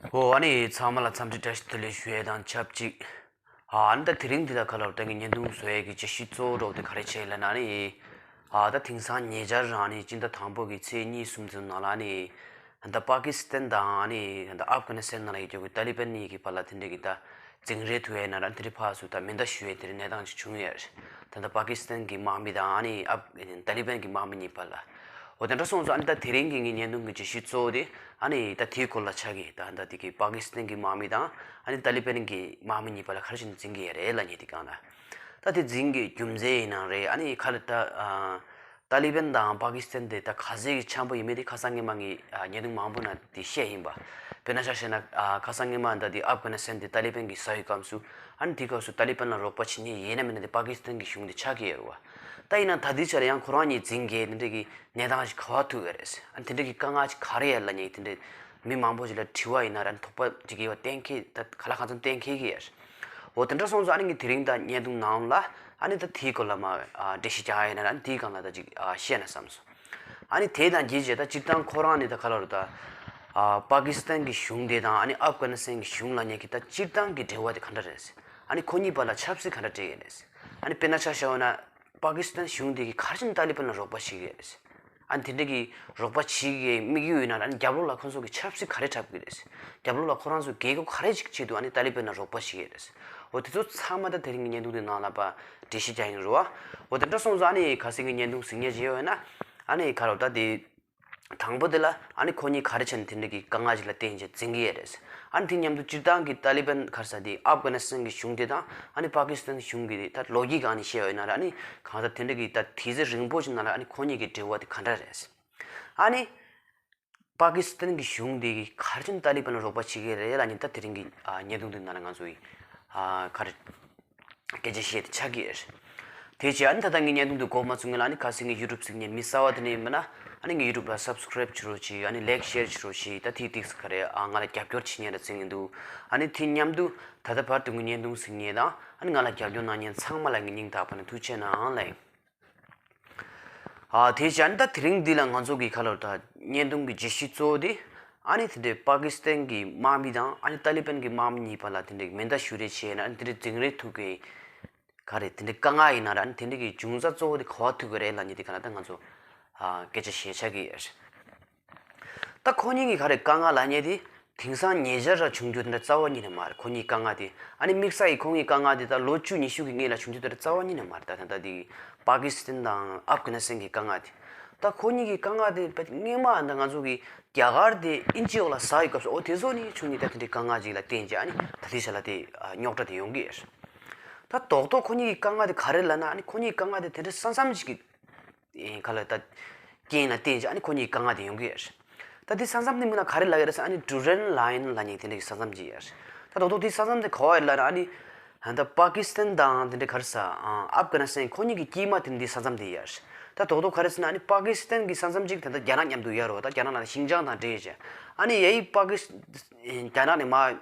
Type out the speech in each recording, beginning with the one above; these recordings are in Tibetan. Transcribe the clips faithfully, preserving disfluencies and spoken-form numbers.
ཨོ་ཨ་ནི་ཚང་མ་ལ་འཚམས་འདྲི་བཀྲ་ཤིས་བདེ་ལེགས་ཞུ་ཡས་དང་ཆབས་ཅིག་ཨ་ནི་ད་དེ་རིང་འདི་ལ་ཁ་ལོར་ད་ངས་བརྙན་ཐུང་བཟོ་ཡས་ཀྱི་བརྗོད་གཞི་གཙོ་བོ་འདྲ་བོ་དེ་ག་རེ་བྱས་ལབ་ན་ནི། ཨ་ད་དེང་སང་ཉེ་ཆར་རང་ནི་སྤྱི་ཟླ་དང་པོ་གི་ཚེས་གཉིས་གསུམ་ཙམ་ནང་ལ་ནི། ད་པ་ཀི་སི་ཐན་དང་ནི་ད་ཨབ་གྷ་ནི་སི་ཐན་ནང་ལ་ཡོད་རྒྱུ་གི་ཏཱ་ལི་བན་གཉིས་ཀྱི་བར་ལ་དེ་འདྲས་ཀྱི་ད་འཛིང་རེས་ཐུག་ཡས་ན་ར་དེ་འདྲས་ཕར་ཚུར་ད་མེ་མདའ་གཞུ་ཡས་དེ་འདྲས་གནས་སྟངས་ཅིག་བྱུང་ཡོད་རེད། ད་ད་པ་ཀི་སི་ཐན་གྱི་དམག་མི་དང་ཨ་ནི་ཨབ་ཏཱ་ལི་བན་གྱི་དམག་མི་གཉིས་བར་ལ། འོ་དེ་འདྲ་སོང་ཙང་ཨ་ནི་ད་དེ་རིང་གི་ངའི་བརྙན་ཐུང་གི་བརྗོད་གཞི་གཙོ་བོ་དེ་ཨ་ནི་ད་དེའི་སྐོར་ལ་ཆགས་ཀྱི། ད་ད་དེ་གི་པ་ཀི་སི་ཐན་གྱི་དམག་མི་དང་ཨ་ནི་ཏཱ་ལི་བན་གྱི་དམག་མི་གཉིས་བར་ལ་ག་རེ་བྱས་ནས་འཛིང་གི་ཡོད་རེད་ལབ་མཁན་དེ་སྒང་ལ། ད་དེ་འཛིང་གི་རྒྱུ་མཚན་ཡིན་ནའང་རེད། ཨ་ནི་ག་ལ་ད་ཨ། ཏཱ་ལི་བན་དང་པ་ཀི་སི་ཐན་དེ་ད་ག་ཚད་ཀྱི་འཆམ་པོ་ཡིན་མིན་དེ་ཁ་སང་སྔོན་མ་ངས་ཨ་བརྙན་ཐུང་མང་པོ་ནང་དེ་བཤད་ཡིན་པ། དཔེར་ན་ཆ་བཞག་ན་ཨ་ཁ་སང་སྔོན་མ་ད་དེ་ཨབ་གྷ་ནི་སི་ཐན་དེ་ཏཱ་ལི་བན་གྱིས་ཟ་ཡོད་སྐབས་སུ་ཨ་ནི་དེ་སྐབས་སུ་ཏཱ་ལི་བན་ལ་རོགས་པ་བྱེད་མཁན་ཡིན་ན་མིན་ན་དེ་པ་ཀི་སི་ཐན་གྱི་གཞུང་དེ་ཆགས་ཀྱི་ཡོད་རེད་བ། ད་ཡིན་ན་ད་ལྟའི་ཆར་ཡང་ཁོ་རང་གཉིས་འཛིང་གི་དེ་འདྲ་གི་གནས་སྟངས་ཤིག་ག་པར་ཐུག་ཡོད་རེད། ཨ་ནི་དེ་འདྲ་གི་དཀའ་ངལ་ཅིག་ག་རེ་ཡོད་ལབ་མཁན་དེ་འདྲ་མི་མང་པོ་ཞིག་ལ་དྲི་བ་ཡིན་ན་ར་ཨ་ནི་དོགས་པ་ཅིག་ཡོད་པ་གཏན་འཁེལ། ད་ག་ལ་གང་འཚམ་གཏན་འཁེལ་གྱི་ཡོད་རེད། འོ་དེ་འདྲ་སོང་ཙང་ཨ་ནི་ངས་དེ་རིང་ད་བརྙན་ཐུང་ནང་ལ་ཨ་ནི་ད་དེའི་སྐོར་ལ་མ་ཨ་འགྲེལ་བཤད་རྒྱག་ཡ་ཡིན་ན་ཨ་ནི་དེའི་སྒང་ལ་ད་ཅིག་ཨ་བཤད་ན་བསམ་སོང་། ཨ་ནི་དེ་དང་རྗེས་བྱས་ད་སྤྱིར་བཏང་ཁོ་རང་ནི་ད་ག་ལ་རུ་ད་ཨ་པ་ཀི་སི་ཐན་གྱི་གཞུང་དེ་དང་ཨ་ནི་ཨབ་གྷ་ནི་སི་ཐན་གྱི་གཞུང་ལབ་མཁན་གྱི་ད་སྤྱིར་བཏང་གི་འབྲེལ་བ་དེ་ག་འདྲ་རེད། ཨ་ནི་ཁོ་གཉིས་བར་ལ་ཆབ་སྲིད་ག་འདྲ་སྤྲད་ཡོད་རེད། ཨ་ནི་དཔེར་ན་ཆ་བཞག་ན་པ་ཀི་སི་ཐན་གཞུང་དེ་གིས་ག་རེ་བྱས་ནས་ཏཱ་ལི་བན་ལ་རོགས་པ་བྱེད་ཀྱི་ཡོད་རེད། ཨ་ནི་དེ་འདྲ་གི་རོགས་པ་བྱེད་ཀྱི་དམིགས་ཡུལ་ཡིན་ན་ཨ་ནི་རྒྱབ་ལོགས་ལ་ཁོ་ཚོ་གི་ཆབ་སྲིད་ག་རེ་འཁྲབ་ཀྱི་རེད། རྒྱབ་ལོགས་ལ་ཁོ་རང་ཚོ་རྒྱལ་ཁབ་ག་རེ་ཅིག་ཆེད་དུ་ཨ་ནི་ཏཱ་ལི་བན་ལ་རོགས་པ་བྱེད་ཀྱི་རེད། འོ་དེ་ཚོ་ཚང་མ་ད་དེ་རིང་གི་བརྙན་ཐུང་དེ་ནང་ལ་ཕར་འགྲེལ་བཤད་རྒྱག་ཡིན་རེད་བ། འོ་དེ་འདྲ་སོང་ཙང་ཨ་ནི་ཁ་སང་གི་བརྙན་ཐུང་གཟིགས་མཁན་ཅིག་ཡོད་ན་ཨ་ནི་ག་རེ་ད་དེ། དང་པོ་དེ་ལ་ཨ་ནི་ཁོ་གཉིས་ག་རེ་བྱས་ནས་དེ་འདྲ་གི་དཀའ་ངལ་ཅིག་ལ་བརྟེན་བྱས་འཛིང་གི་ཡོད་རེད། ཨ་ནི་དེ་མཉམ་དུ་སྤྱིར་བཏང་གི་ཏཱ་ལི་བན་ག་རེ་ཟེར་དེ་ཨབ་གྷ་ནི་སི་ཐན་གྱི་གཞུང་དེ་དང་ཨ་ནི་པ་ཀི་སི་ཐན་གཞུང་གི་ད་ལོ་རྒྱུས་སྒང་ནས་བཤད་པ་ཡིན་ན་ར་ཨ་ནི་གང་ལྟར་དེ་འདྲ་གི་ད་དུས་ཚོད་རིང་པོ་ཞིག་ནང་ལ་ཨ་ནི་ཁོ་གཉིས་ཀྱི་འབྲེལ་བ་དེ་ག་འདྲ་རེད། ཨ་ནི་པ་ཀི་སི་ཐན་གྱི་གཞུང་དེ་གིས་ག་རེ་བྱས་ནས་ཏཱ་ལི་བན་ལ་རོགས་པ་བྱེད་ཀྱི་རེད་ལབ་མཁན་ད་དེ་རིང་གི་ཨ་བརྙན་ཐུང་དེ་ནང་ལ་ང་ཚོ་ཡི་ཨ་ག་རེ། སྐད་ཆ་བཤད་དེ་ཆགས་ཀྱི་ཡོད་རེད། དེ་བྱས་ཨ་ནི་ད་ལྟ་ངའི་བརྙན་ཐུང་དེ་འགོ་མ་ཚུགས་སྔོན་ལ་ཨ་ནི་ཁ་སང་ངའི་ཡུ་ཊུབ་གཟིགས་མཁན་མི་གསར་པ་དེ་འདྲ་ཡིན་པ་ན་ཨ་ནི་ངའི་ཡུ་ཊུབ་ལ་སབ་སི་ཀ་རེབ་བྱེད་རོགས་གྱིས། ཨ་ནི་ལའིཀ་ཤེར་བྱེད་རོགས་གྱིས། ད་ཐིག་ཐིག་ག་རེ་ཨ་ང་ལ་རྒྱབ་སྐྱོར་བྱེད་མཁན་རེད་ཟེར་གྱི་འདུག་ཨ་ནི་དེ་མཉམ་དུ་ད་ལྟ་བར་དུ་ངའི་བརྙན་ཐུང་གཟིགས་མཁན་དང་ཨ་ནི་ང་ལ་རྒྱབ་སྐྱོར་གནང་མཁན་ཚང་མ་ལ་ངས་སྙིང་ཐག་པ་ནས་ཐུགས་རྗེ་ཆེ་གནང་ལབ་ཡིན། ཨ་དེ་བཞིན་ད་དེ་རིང་འདི་ལ་ང་ཚོ་གི་ཁ་ལོར་ད་བརྙན་ཐུང་གི་བརྗོད་གཞི་གཙོ་བོ་དེ་ཨ་ནི་དེ་འདྲའི་པ་ཀི་སི་ཐན་གྱི་དམག་མི་དང་ཨ་ནི་ཏཱ་ལི་བན་གྱི་དམག་མི་གཉིས་བར་ལ་དེ་འདྲའི་མེ་མདའ་གཞུ་རེས་བྱས་ན་ཨ་ནི་དེ་འདྲའི་འཛིང་རེས་ཐུག་གི་ག་རེ་དེ་འདྲའི་དཀའ་ངལ་ཡིན་ན་ར་ཨ་ནི་དེ་འདྲའི་གི་འབྱུང་རྩ་གཙོ་བོ་དེ་ག་པར་ཐུག་གི་རེད་ལབ་མཁན་དེ་ག་ལ་ད་ང་ཚོ་ཨ་སྐད་ཆ་བཤད་ཆགས་ཀྱི་ཡོད་རེད། ད་ཁོ་གཉིས་ཀྱི་ག་རེ་དཀའ་ངལ་ལབ་མཁན་དེ་དེང་སང་ཉེ་ཆར་ར་བྱུང་རྒྱུ་དེ་འདྲ་རྩ་བ་ཉིད་ནས་མ་རེད། ཁོ་གཉིས་དཀའ་ངལ་དེ་ཨ་ནི་དམིགས་བསལ་གྱིས་ཁོ་གཉིས་དཀའ་ངལ་དེ་ད་ལོ་བཅུ་ཉི་ཤུ་གི་སྔོན་ལ་བྱུང་རྒྱུ་དེ་འདྲ་རྩ་བ་ཉིད་ནས་མ་རེད། ད་ད་ལྟ་དེ་པ་ཀི་སི་ཐན་དང་ཨབ་གྷ་ནི་སི་ཐན་གྱི་དཀའ་ངལ་དེ། ད་ཁོ་གཉིས་ཀྱི་དཀའ་ངལ་དེ་དཔེ་སྔོན་མ་ད་ང་ཚོ་གི་རྒྱ་གར་དེ་དབྱིན་ཇི་འོག་ལ་ཟ་ཡོད་སྐབས་སུ་འོ་དེ་ཚོ་ནི་ཁོ་གཉིས་ད་དེ་འདྲའི་དཀའ་ངལ་ཅིག་ལ་བརྟེན་བྱས་ཨ་ནི་ད་ལྟའི་ཆ་ལ་དེ་རྙོག་དྲ་དེ་ཡོང་གི་ཡོད་རེད། ད་རྡོག་རྡོག་ཁོ་གཉིས་ཀྱི་དཀའ་ངལ་དེ་ག་རེ་ལབ་ན་ཨ་ནི་ཁོ་གཉིས་ཀྱི་དཀའ་ངལ་དེ་དེ་འདྲ་ས་མཚམས་ཅིག་གི་ཨེ་ག་ལ་ད་རྐྱེན་ལ་བརྟེན་བྱས་ཨ་ནི་ཁོ་གཉིས་དཀའ་ངལ་དེ་ཡོང་གི་ཡོད་རེད། ད་དེ་ས་མཚམས་དེ་མིང་ལ་ག་རེ་ལབ་ཡོད་རེད་ཟེར་ན་ཨ་ནི་ཌུ་རན་ལའིན་ལབ་མཁན་དེ་འདྲ་གི་ས་མཚམས་ཅིག་ཡོད་རེད། ད་རྡོག་རྡོག་དེ་ས་མཚམས་དེ་ག་པར་ཡོད་ལབ་ན་ཨ་ནི་ད་པ་ཀི་སི་ཐན་དང་དེ་འདྲ་ག་རེ་ཟེར་ཨ་ཨབ་གྷ་ནི་སི་ཐན་ཁོ་གཉིས་ཀྱི་དཀྱིལ་མ་དེ་འདི་ས་མཚམས་དེ་ཡོད་རེད། ད་རྡོག་རྡོག་ག་རེ་ཟེར་ན་ཨ་ནི་པ་ཀི་སི་ཐན་གྱི་ས་མཚམས་ཅིག་ད་ལྟ་རྒྱ་ནག་མཉམ་དུ་ཡོད་རེད་བ། ད་རྒྱ་ནག་ནང་ལ་ཤིང་ཅང་དང་འབྲེལ་བྱས་ཨ་ནི་ཡ་ཡི་པ་ཀི་སི་རྒྱ་ནག་ནས་མར་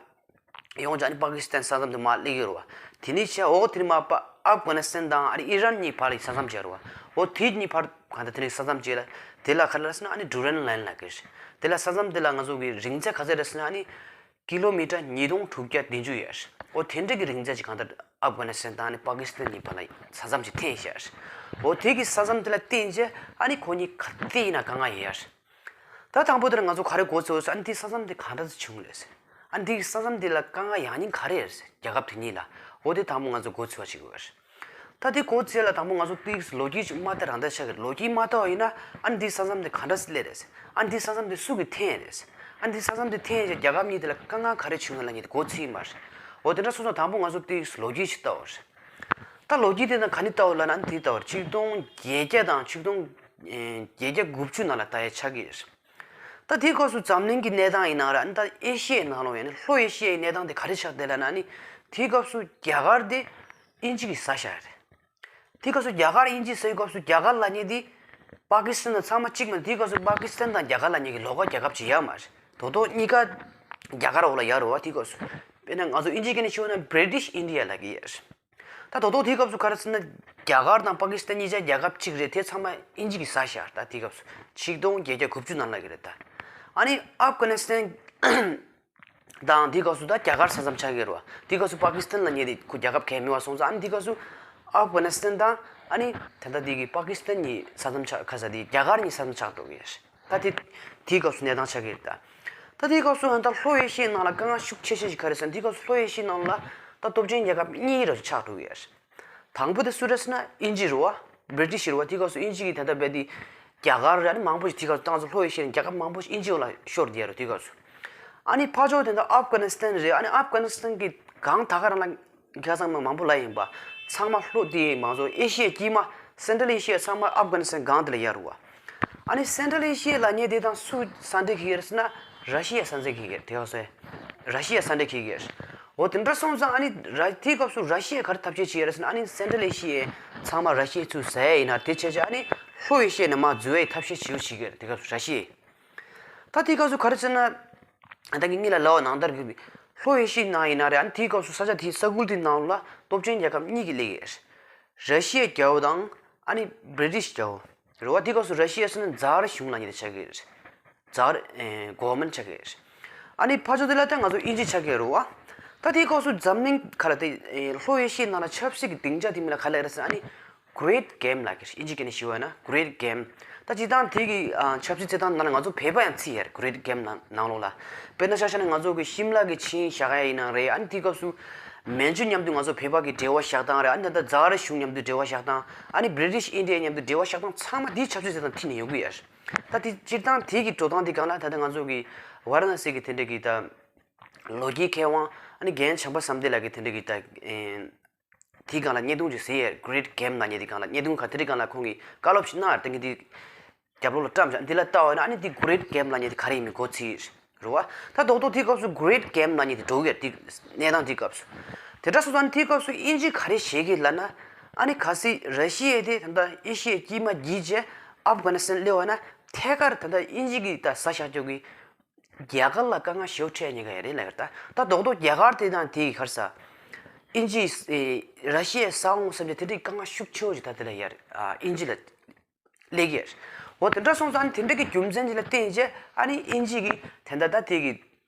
ཡོང་བྱས་ཨ་ནི་པ་ཀི་སི་ཐན་ས་མཚམས་དེ་མར་སླེབས་ཀྱི་རེད་བ། དེ་ནས་བྱས་འོ་དེ་ནས་མར་པ་ཨབ་གྷ་ནི་སི་ཐན་དང་ཨ་ནི་ཨི་རན་གཉིས་བར་གྱི་ས་མཚམས་བྱས་རེད་བ། འོ་དེ་གཉིས་བར་གང་ལྟར་དེ་ནས་ས་མཚམས་བཅད་ལ་དེ་ལ་ག་རེ་ལབ་ཟེར་ན་ཨ་ནི་ཌུ་རན་ལའིན་ལབ་ཀྱི་རེད། དེ་ལ་ས་མཚམས་དེ་ལ་ང་ཚོ་གི་རིང་ཚད་ག་ཚད་རེད་ཟེར་ན་ཨ་ནི་ཀི་ལོ་མི་ཊར་ཉིས་སྟོང་དྲུག་བརྒྱ་བདུན་ཅུ་ཡོད་རེད། འོ་དེ་འདྲ་གི་རིང་ཚད་ཅིག་གང་ལྟར་ཨབ་གྷ་ནི་སི་ཐན་དང་ཨ་ནི་པ་ཀི་སི་ཐན་གཉིས་བར་ལ་ས་མཚམས་ཅིག་འཐེན་བཞག་རེད། འོ་དེ་གི་ས་མཚམས་དེ་ལ་བརྟེན་བྱས་ཨ་ནི་ཁོ་གཉིས་ག་དེ་ཡིན་ན་དཀའ་ངལ་ཡོད་རེད། ད་དང་པོ་དེར་ང་ཚོ་ག་རེ་མགོ་ཚོས་ཟེར་ན་ཨ་ནི་དེ་ས་མཚམས་དེ་གང་འདྲ་ཞིག་བྱུང་རེད་ཟེར། ཨ་ནི་དེ་གི་ས་མཚམས་དེ་ལ་དཀའ་ངལ་ཡོང་མཁན་ག་རེ་རེད་ཟེར་རྒྱལ་ཁབ་དེ་གཉིས་ལ། འོ་དེ་དང་པོ་ང་ཚོ་མགོ་ཚོས་པ་ཞིག་ཡོད་རེད། ད་དེ་མགོ་ཚོས་ལ་དང་པོ་ང་ཚོ་ཏིག་ལོ་རྒྱུས་ཅིག་མ་བལྟ་རང་བལྟ་ཆགས་ཀྱི་རེད། ལོ་རྒྱུས་མ་བལྟ་བ་ཡིན་ན་ཨ་ནི་དེ་ས་མཚམས་དེ་གང་འདྲ་སླེབས་རེད་ཟེར། ཨ་ནི་དེ་ས་མཚམས་དེ་སུ་གིས་འཐེན་རེད་ཟེར། ཨ་ནི་དེ་ས་མཚམས་དེ་འཐེན་བྱས་རྒྱལ་ཁབ་གཉིས་དེ་ལ་དཀའ་ངལ་ག་རེ་བྱུང་ཡོད་ལབ་མཁན་དེ་མགོ་ཚོས་ཡིན་པ་རེད། འོ་དེ་འདྲ་སོང་ཙང་དང་པོ་ང་ཚོ་ཏིག་ལོ་རྒྱུས་ཅིག་བལྟ་བ་རེད། ད་ལོ་རྒྱུས་དེ་ནང་ག་ནས་བལྟ་བ་ལབ་ན་དེ་ལྟ་བར་ཆིག་སྟོང་བརྒྱད་བརྒྱ་དང་ཆིག་སྟོང་བརྒྱད་བརྒྱ་དགུ་བཅུ་ནང་ལ་ལྟ་ཡ་ཆགས་ཀྱི་ཡོད། ད་དེའི་སྐབས་སུ་འཛམ་གླིང་གི་གནས་སྟངས་ཡིན་ནའང་ར་ད་ཨེ་ཤི་ཡའི་ནང་ལོགས་ཡང་ནི་ལྷོ་ཨེ་ཤི་ཡའི་གནས་སྟངས་དེ་ག་རེ་ཆགས་བསྡད་ལབ་ན་ནི་དེའི་སྐབས་སུ་རྒྱ་གར་དེ་དབྱིན་ཇི་གིས་ཟ་བཞག་ཡ་རེད། དེའི་སྐབས་སུ་རྒྱ་གར་དབྱིན་ཇི་ཟ་བའི་སྐབས་སུ་རྒྱ་གར་ལབ་མཁན་དེ་པ་ཀི་སི་ཐན་དང་ཚང་མ་གཅིག་མ་རེད། དེའི་སྐབས་སུ་པ་ཀི་སི་ཐན་དང་རྒྱ་གར་ལབ་མཁན་གྱི་ལོགས་ཀ་རྒྱལ་ཁབ་ཅིག་ཡོད་མ་རེད། དོ་དོ་གཉིས་ཀ་རྒྱ་གར་འོག་ལ་ཡོད་རེད་བ། དེའི་སྐབས་སུ་དཔེར་ན་ང་ཚོ་དབྱིན་ཇིའི་སྐད་ནས་ཞུས་ན་British India་ལབ་ཀྱི་ཡོད་རེད། ད་དོ་དོ་དེའི་སྐབས་སུ་ག་རེ་ཟེར་ན་རྒྱ་གར་དང་པ་ཀི་སི་ཐན་གཉིས་ཆ་རྒྱལ་ཁབ་གཅིག་རེད། དེ་ཚང་མ་དབྱིན་ཇི་གིས་ཟ་བཞག་ད་དེའི་སྐབས་སུ་ཆིག་སྟོང་བརྒྱད་བརྒྱ་དགུ་བཅུ་ནང་ལབ་ཀྱི་རེད་ད། ཨ་ནི་ཨབ་གྷ་ནི་སི་ཐན་ དང་དེའི་སྐབས་སུ་ད་རྒྱ་གར་ས་མཚམས་ཆགས་ཀྱི་རེད་བ། དེའི་སྐབས་སུ་པ་ཀི་སི་ཐན་ལབ་མཁན་དེ་ཁོ་རྒྱལ་ཁབ་གང་ཡང་མེད་པ་སོང་ཙང་། ཨ་ནི་དེའི་སྐབས་སུ་ཨབ་གྷ་ནི་སི་ཐན་དང་ཨ་ནི་ད་ལྟ་དེ་གི་པ་ཀི་སི་ཐན་གཉིས་ས་མཚམས་ཆགས། ཁ་ས་དེ་རྒྱ་གར་གཉིས་ས་མཚམས་ཆགས་འགྲོ་གི་ཡོད་རེད། ད་དེ་དེའི་སྐབས་སུ་གནས་སྟངས་ཆགས་ཀྱི་རེད་ད། ད་དེའི་སྐབས་སུ་ད་ལྷོ་ཨེ་ཤི་ཡའི་ནང་ལ་དཀའ་ངལ་ཤུགས་ཆེ་ཤོས་ཤིག་ག་རེ་ཟེར་ན། དེའི་སྐབས་སུ་ལྷོ་ཨེ་ཤི་ཡའི་ནང་ལ་ད་སྟོབས་ཆེན་རྒྱལ་ཁབ་གཉིས་རེ་ཆགས་འགྲོ་གི་ཡོད་རེད། དང་པོ་དེ་སུ་རེད་ཟེར་ན་དབྱིན་ཇི་རེད་བ། བྷི་རི་ཊི་ཤི་རེད་བ། དེའི་སྐབས་སུ་དབྱིན་ཇི་གིས་ད་ལྟ་རྦད་དེ་རྒྱ་གར་རེད། ཨ་ནི་མང་པོ་ཞིག་དེའི་སྐབས་སུ་ཏང་ཙུའུ་ལྷོ་ཨེ་ཤི་ཡའི་རྒྱལ་ཁབ་མང་པོ་ཞིག་དབྱིན་ཇི་འོག་ལ་ཤོར་བསྡད་ཡོད་རེད། དེའི་སྐབས་སུ་ཨ་ནི་ཕར་ཕྱོགས་དེ་འདྲ་ཨབ་གྷ་ནི་སི་ཐན་རེད། ཨ་ནི་ཨབ་གྷ་ནི་སི་ཐན་གྱི་སྒང་ད་ག་རང་ལ་ཁ་སང་མ་མང་པོ་ལབ་ཡིན་པ། ཚང་མ་ལྷོ་དེ་མང་ཚོ་ཨེ་ཤི་ཡའི་དཀྱིལ་མ་སེན་ཊྲལ་ཨེ་ཤི་ཡ་ཚང་མ་ཨབ་གྷ་ནི་སི་ཐན་སྒང་དེ་ལ་ཡོད་རེད་བ། ཨ་ནི་སེན་ཊྲལ་ཨེ་ཤི་ཡ་ལབ་མཁན་དེ་དང་སུ་ས་འབྲེལ་འཁེལ་གྱི་རེད་ཟེར་ན་ར་ཤི་ཡ་ས་འབྲེལ་འཁེལ་གྱི་རེད། དེ་ག་སོ་ར་ཤི་ཡ་ས་འབྲེལ་འཁེལ་གྱི་རེད། འོ་དེ་འདྲ་སོང་ཙང་ཨ་ནི་ར་དེའི་སྐབས་སུ་ར་ཤི་ཡས་ག་རེ་ཐབས་ཤེས་བྱས་ཡོད་རེད་ཟེར་ན། ཨ་ནི་སེན་ཊྲལ་ཨེ་ཤི་ཡའི་ཚང་མ་ར་ཤི་ཡས་ཚུར་ཟ་ཡས་ཡིན་ན། དེ་བྱས་བྱས་ཨ་ནི་ལྷོ་ཨེ་ཤི་ཡའི་ནང་མར་འཛུལ་ཡས་ཐབས་ཤེས་བྱེད་རོགས་བྱེད་ཀྱི་རེད། དེ་སྐབས་སུ་ར་ཤི་ཡས། ད་དེའི་སྐབས་སུ་ག་རེ་བྱས་ན། ད་གིན་ངེད་ལ་ལབ་པ་ནང་ལྟར་གྱི་ལྷོ་ཨེ་ཤི་ཡའི་ནང་ཡིན་ན་རེད། ཨ་ནི་དེའི་སྐབས་སུ་ས་ཆ་དེའི་ས་ཁུལ་དེའི་ནང་ལ་སྟོབས་ཆེན་རྒྱལ་ཁབ་གཉིས་ཀྱིས་སླེབས་ཡོད་རེད། ར་ཤི་ཡའི་རྒྱལ་པོ་དང་ཨ་ནི་བྷི་རི་ཊི་ཤི་རྒྱལ་པོ། རེད་བ། དེའི་སྐབས་སུ་ར་ཤི་ཡ་ཟེར་ན་ཛ་ཡར་གཞུང་ལབ་མཁན་དེ་ཆགས་ཀྱི་རེད། ཛ་ཡར་ཨེ་གོ་ཝར་མེན་ཊི་ཆགས་ཀྱི་རེད། ཨ་ནི་ཕར་ཕྱོགས་དེ་ལ་ད་ང་ཚོ་དབྱིན་ཇི་ཆགས་ཀྱི་རེད་བ། ད་དེའི་སྐབས་སུ་འཛམ་གླིང་ག་ལ་དེ་ཨེ་ལྷོ་ཨེ་ཤི་ཡའི་ནང་ལ་ཆབ་སྲིད་ཀྱི་སྡིངས་ཆ་དེ་མིང་ལ་ག་རེ་ལབ་རེད་ཟེར་ན། ཨ་ནི་གྷི་རེཊ་གེམ་ལབ་ཀྱི་རེད། དབྱིན་ཇི་སྐད་ནས་ཞུ་བ་ཡིན་ན་གྷི་རེཊ་གེམ། ད་སྤྱིར་བཏང་དེ་གི་ཨ་ཆབ་སྲིད་རྩེད་ཐང་ནང་ལ་ང་ཚོ་བོད་པ་ཡང་ཚུད་ཡོད་རེད། གྷི་རེཊ་གེམ་ནང་ནང་ལོགས་ལ། དཔེར་ན་ཆ་བཞག་ན་ང་ཚོ་གི་ཤིམ་ལ་གི་ཆིངས་བཞག་ཡ་ཡིན་ན་རེད། ཨ་ནི་དེའི་སྐབས་སུ་མན་ཇུ་མཉམ་དུ་ང་ཚོ་བོད་པ་གི་འབྲེལ་བ་བཞག་སྟངས་རེད། ཨ་ནི་ད་ལྟ་ཛ་ཡར་གཞུང་མཉམ་དུ་འབྲེལ་བ་བཞག་སྟངས། ཨ་ནི་བྷི་རི་ཊི་ཤི་ཨིན་ཌི་ཡ་མཉམ་དུ་འབྲེལ་བ་བཞག་སྟངས་ཚང་མ་དེའི་ཆབ་སྲིད་རྩེད་ཐང་མཐིལ་ནས་ཡོང་གི་ཡོད་རེད། ད་དེ་སྤྱིར་བཏང་དེ་གི་འགྲོ་སྟངས་དེ་སྒང་ལ་ད་ལྟ་ང་ཚོ་གི་ཝཱ་ར་ཎ་སི་གི་དེ་འདྲ་གི་ད་ལོ་རྒྱུས་མཁས་དབང་ཨ་ནི་རྒན་བྱམས་པ་བསམ་གཏན་ལགས་ཀྱི་དེ་འདྲ་གི་ད་ཨེ་དེའི་སྒང་ལ་བརྙན་ཐུང་ཅིག་གཟིགས་ཡས། གྷི་རེཊ་གེམ་ལབ་མཁན་དེའི་སྒང་ལ་བརྙན་ཐུང་ག་དེ་འདྲའི་སྒང་ལ་ཁོང་གིས་བཀའ་སློབ་ཞིག་གནང་ཡོད་རེད། ད་ངས་དེ་རྒྱབ་ལོགས་ལ་བཀྲམ་བཞག་འདི་ལ་ལྟ་བ་ཡིན་ན་ཨ་ནི་དེ་གྷི་རེཊ་གེམ་ལབ་མཁན་དེ་ག་རེ་ཡིན་མིན་གོ་ཚིག་རེད་བ། ད་རྡོག་རྡོག་དེའི་སྐབས་སུ་གྷི་རེཊ་གེམ་ལབ་མཁན་དེ་འགྲོ་གི་ཡོད་རེད། དེ་གནས་སྟངས་དེའི་སྐབས་སུ། དེ་འདྲ་སོང་ཙང་ཨ་ནི་དེའི་སྐབས་སུ་དབྱིན་ཇི་ག་རེ་བྱེད་ཀྱི་ལབ་ན། ཨ་ནི་གལ་སྲིད་ར་ཤི་ཡས་དེ་ད་ལྟ་ཨེ་ཤི་ཡའི་དཀྱིལ་མ་བརྒྱུད་བྱས་ཨབ་གྷ་ནི་སི་ཐན་སླེབས་པ་ན་ཐད་ཀར་ད་ལྟ་དབྱིན་ཇི་གིས་ད་ཟ་བཞག་རྒྱུ་གི་རྒྱ་གར་ལ་དཀའ་ངལ་ཞེ་པོ་འཕྲད་ཉེན་ཁ་ཡོད་རེད་ལབ་ཡོད་རེད། ད་ད་རྡོག་རྡོག་རྒྱ་གར་དེ་དང་དེ་གི་ག་རེ་ཟ། དབྱིན་ཇི་ཨེ་ར་ཤི་ཡས་ཟ་འོང་བསམ་བྱས་དེ་འདྲའི་དཀའ་ངལ་ཤུགས་ཆེ་བོ་ཞིག་ད་དེ་ལ་ཡོད་རེད། ཨ་དབྱིན་ཇི་ལ་སླེབས་ཀྱི་ཡོད་རེད། འོ་དེ་འདྲ་སོང་ཙང་ཨ་ནི་དེ་འདྲ་གི་རྒྱུ་མཚན་ཅིག་ལ་བརྟེན་བྱས་ཨ་ནི་དབྱིན་ཇི་གིས་དེ་འདྲ་ད་དེ་གི་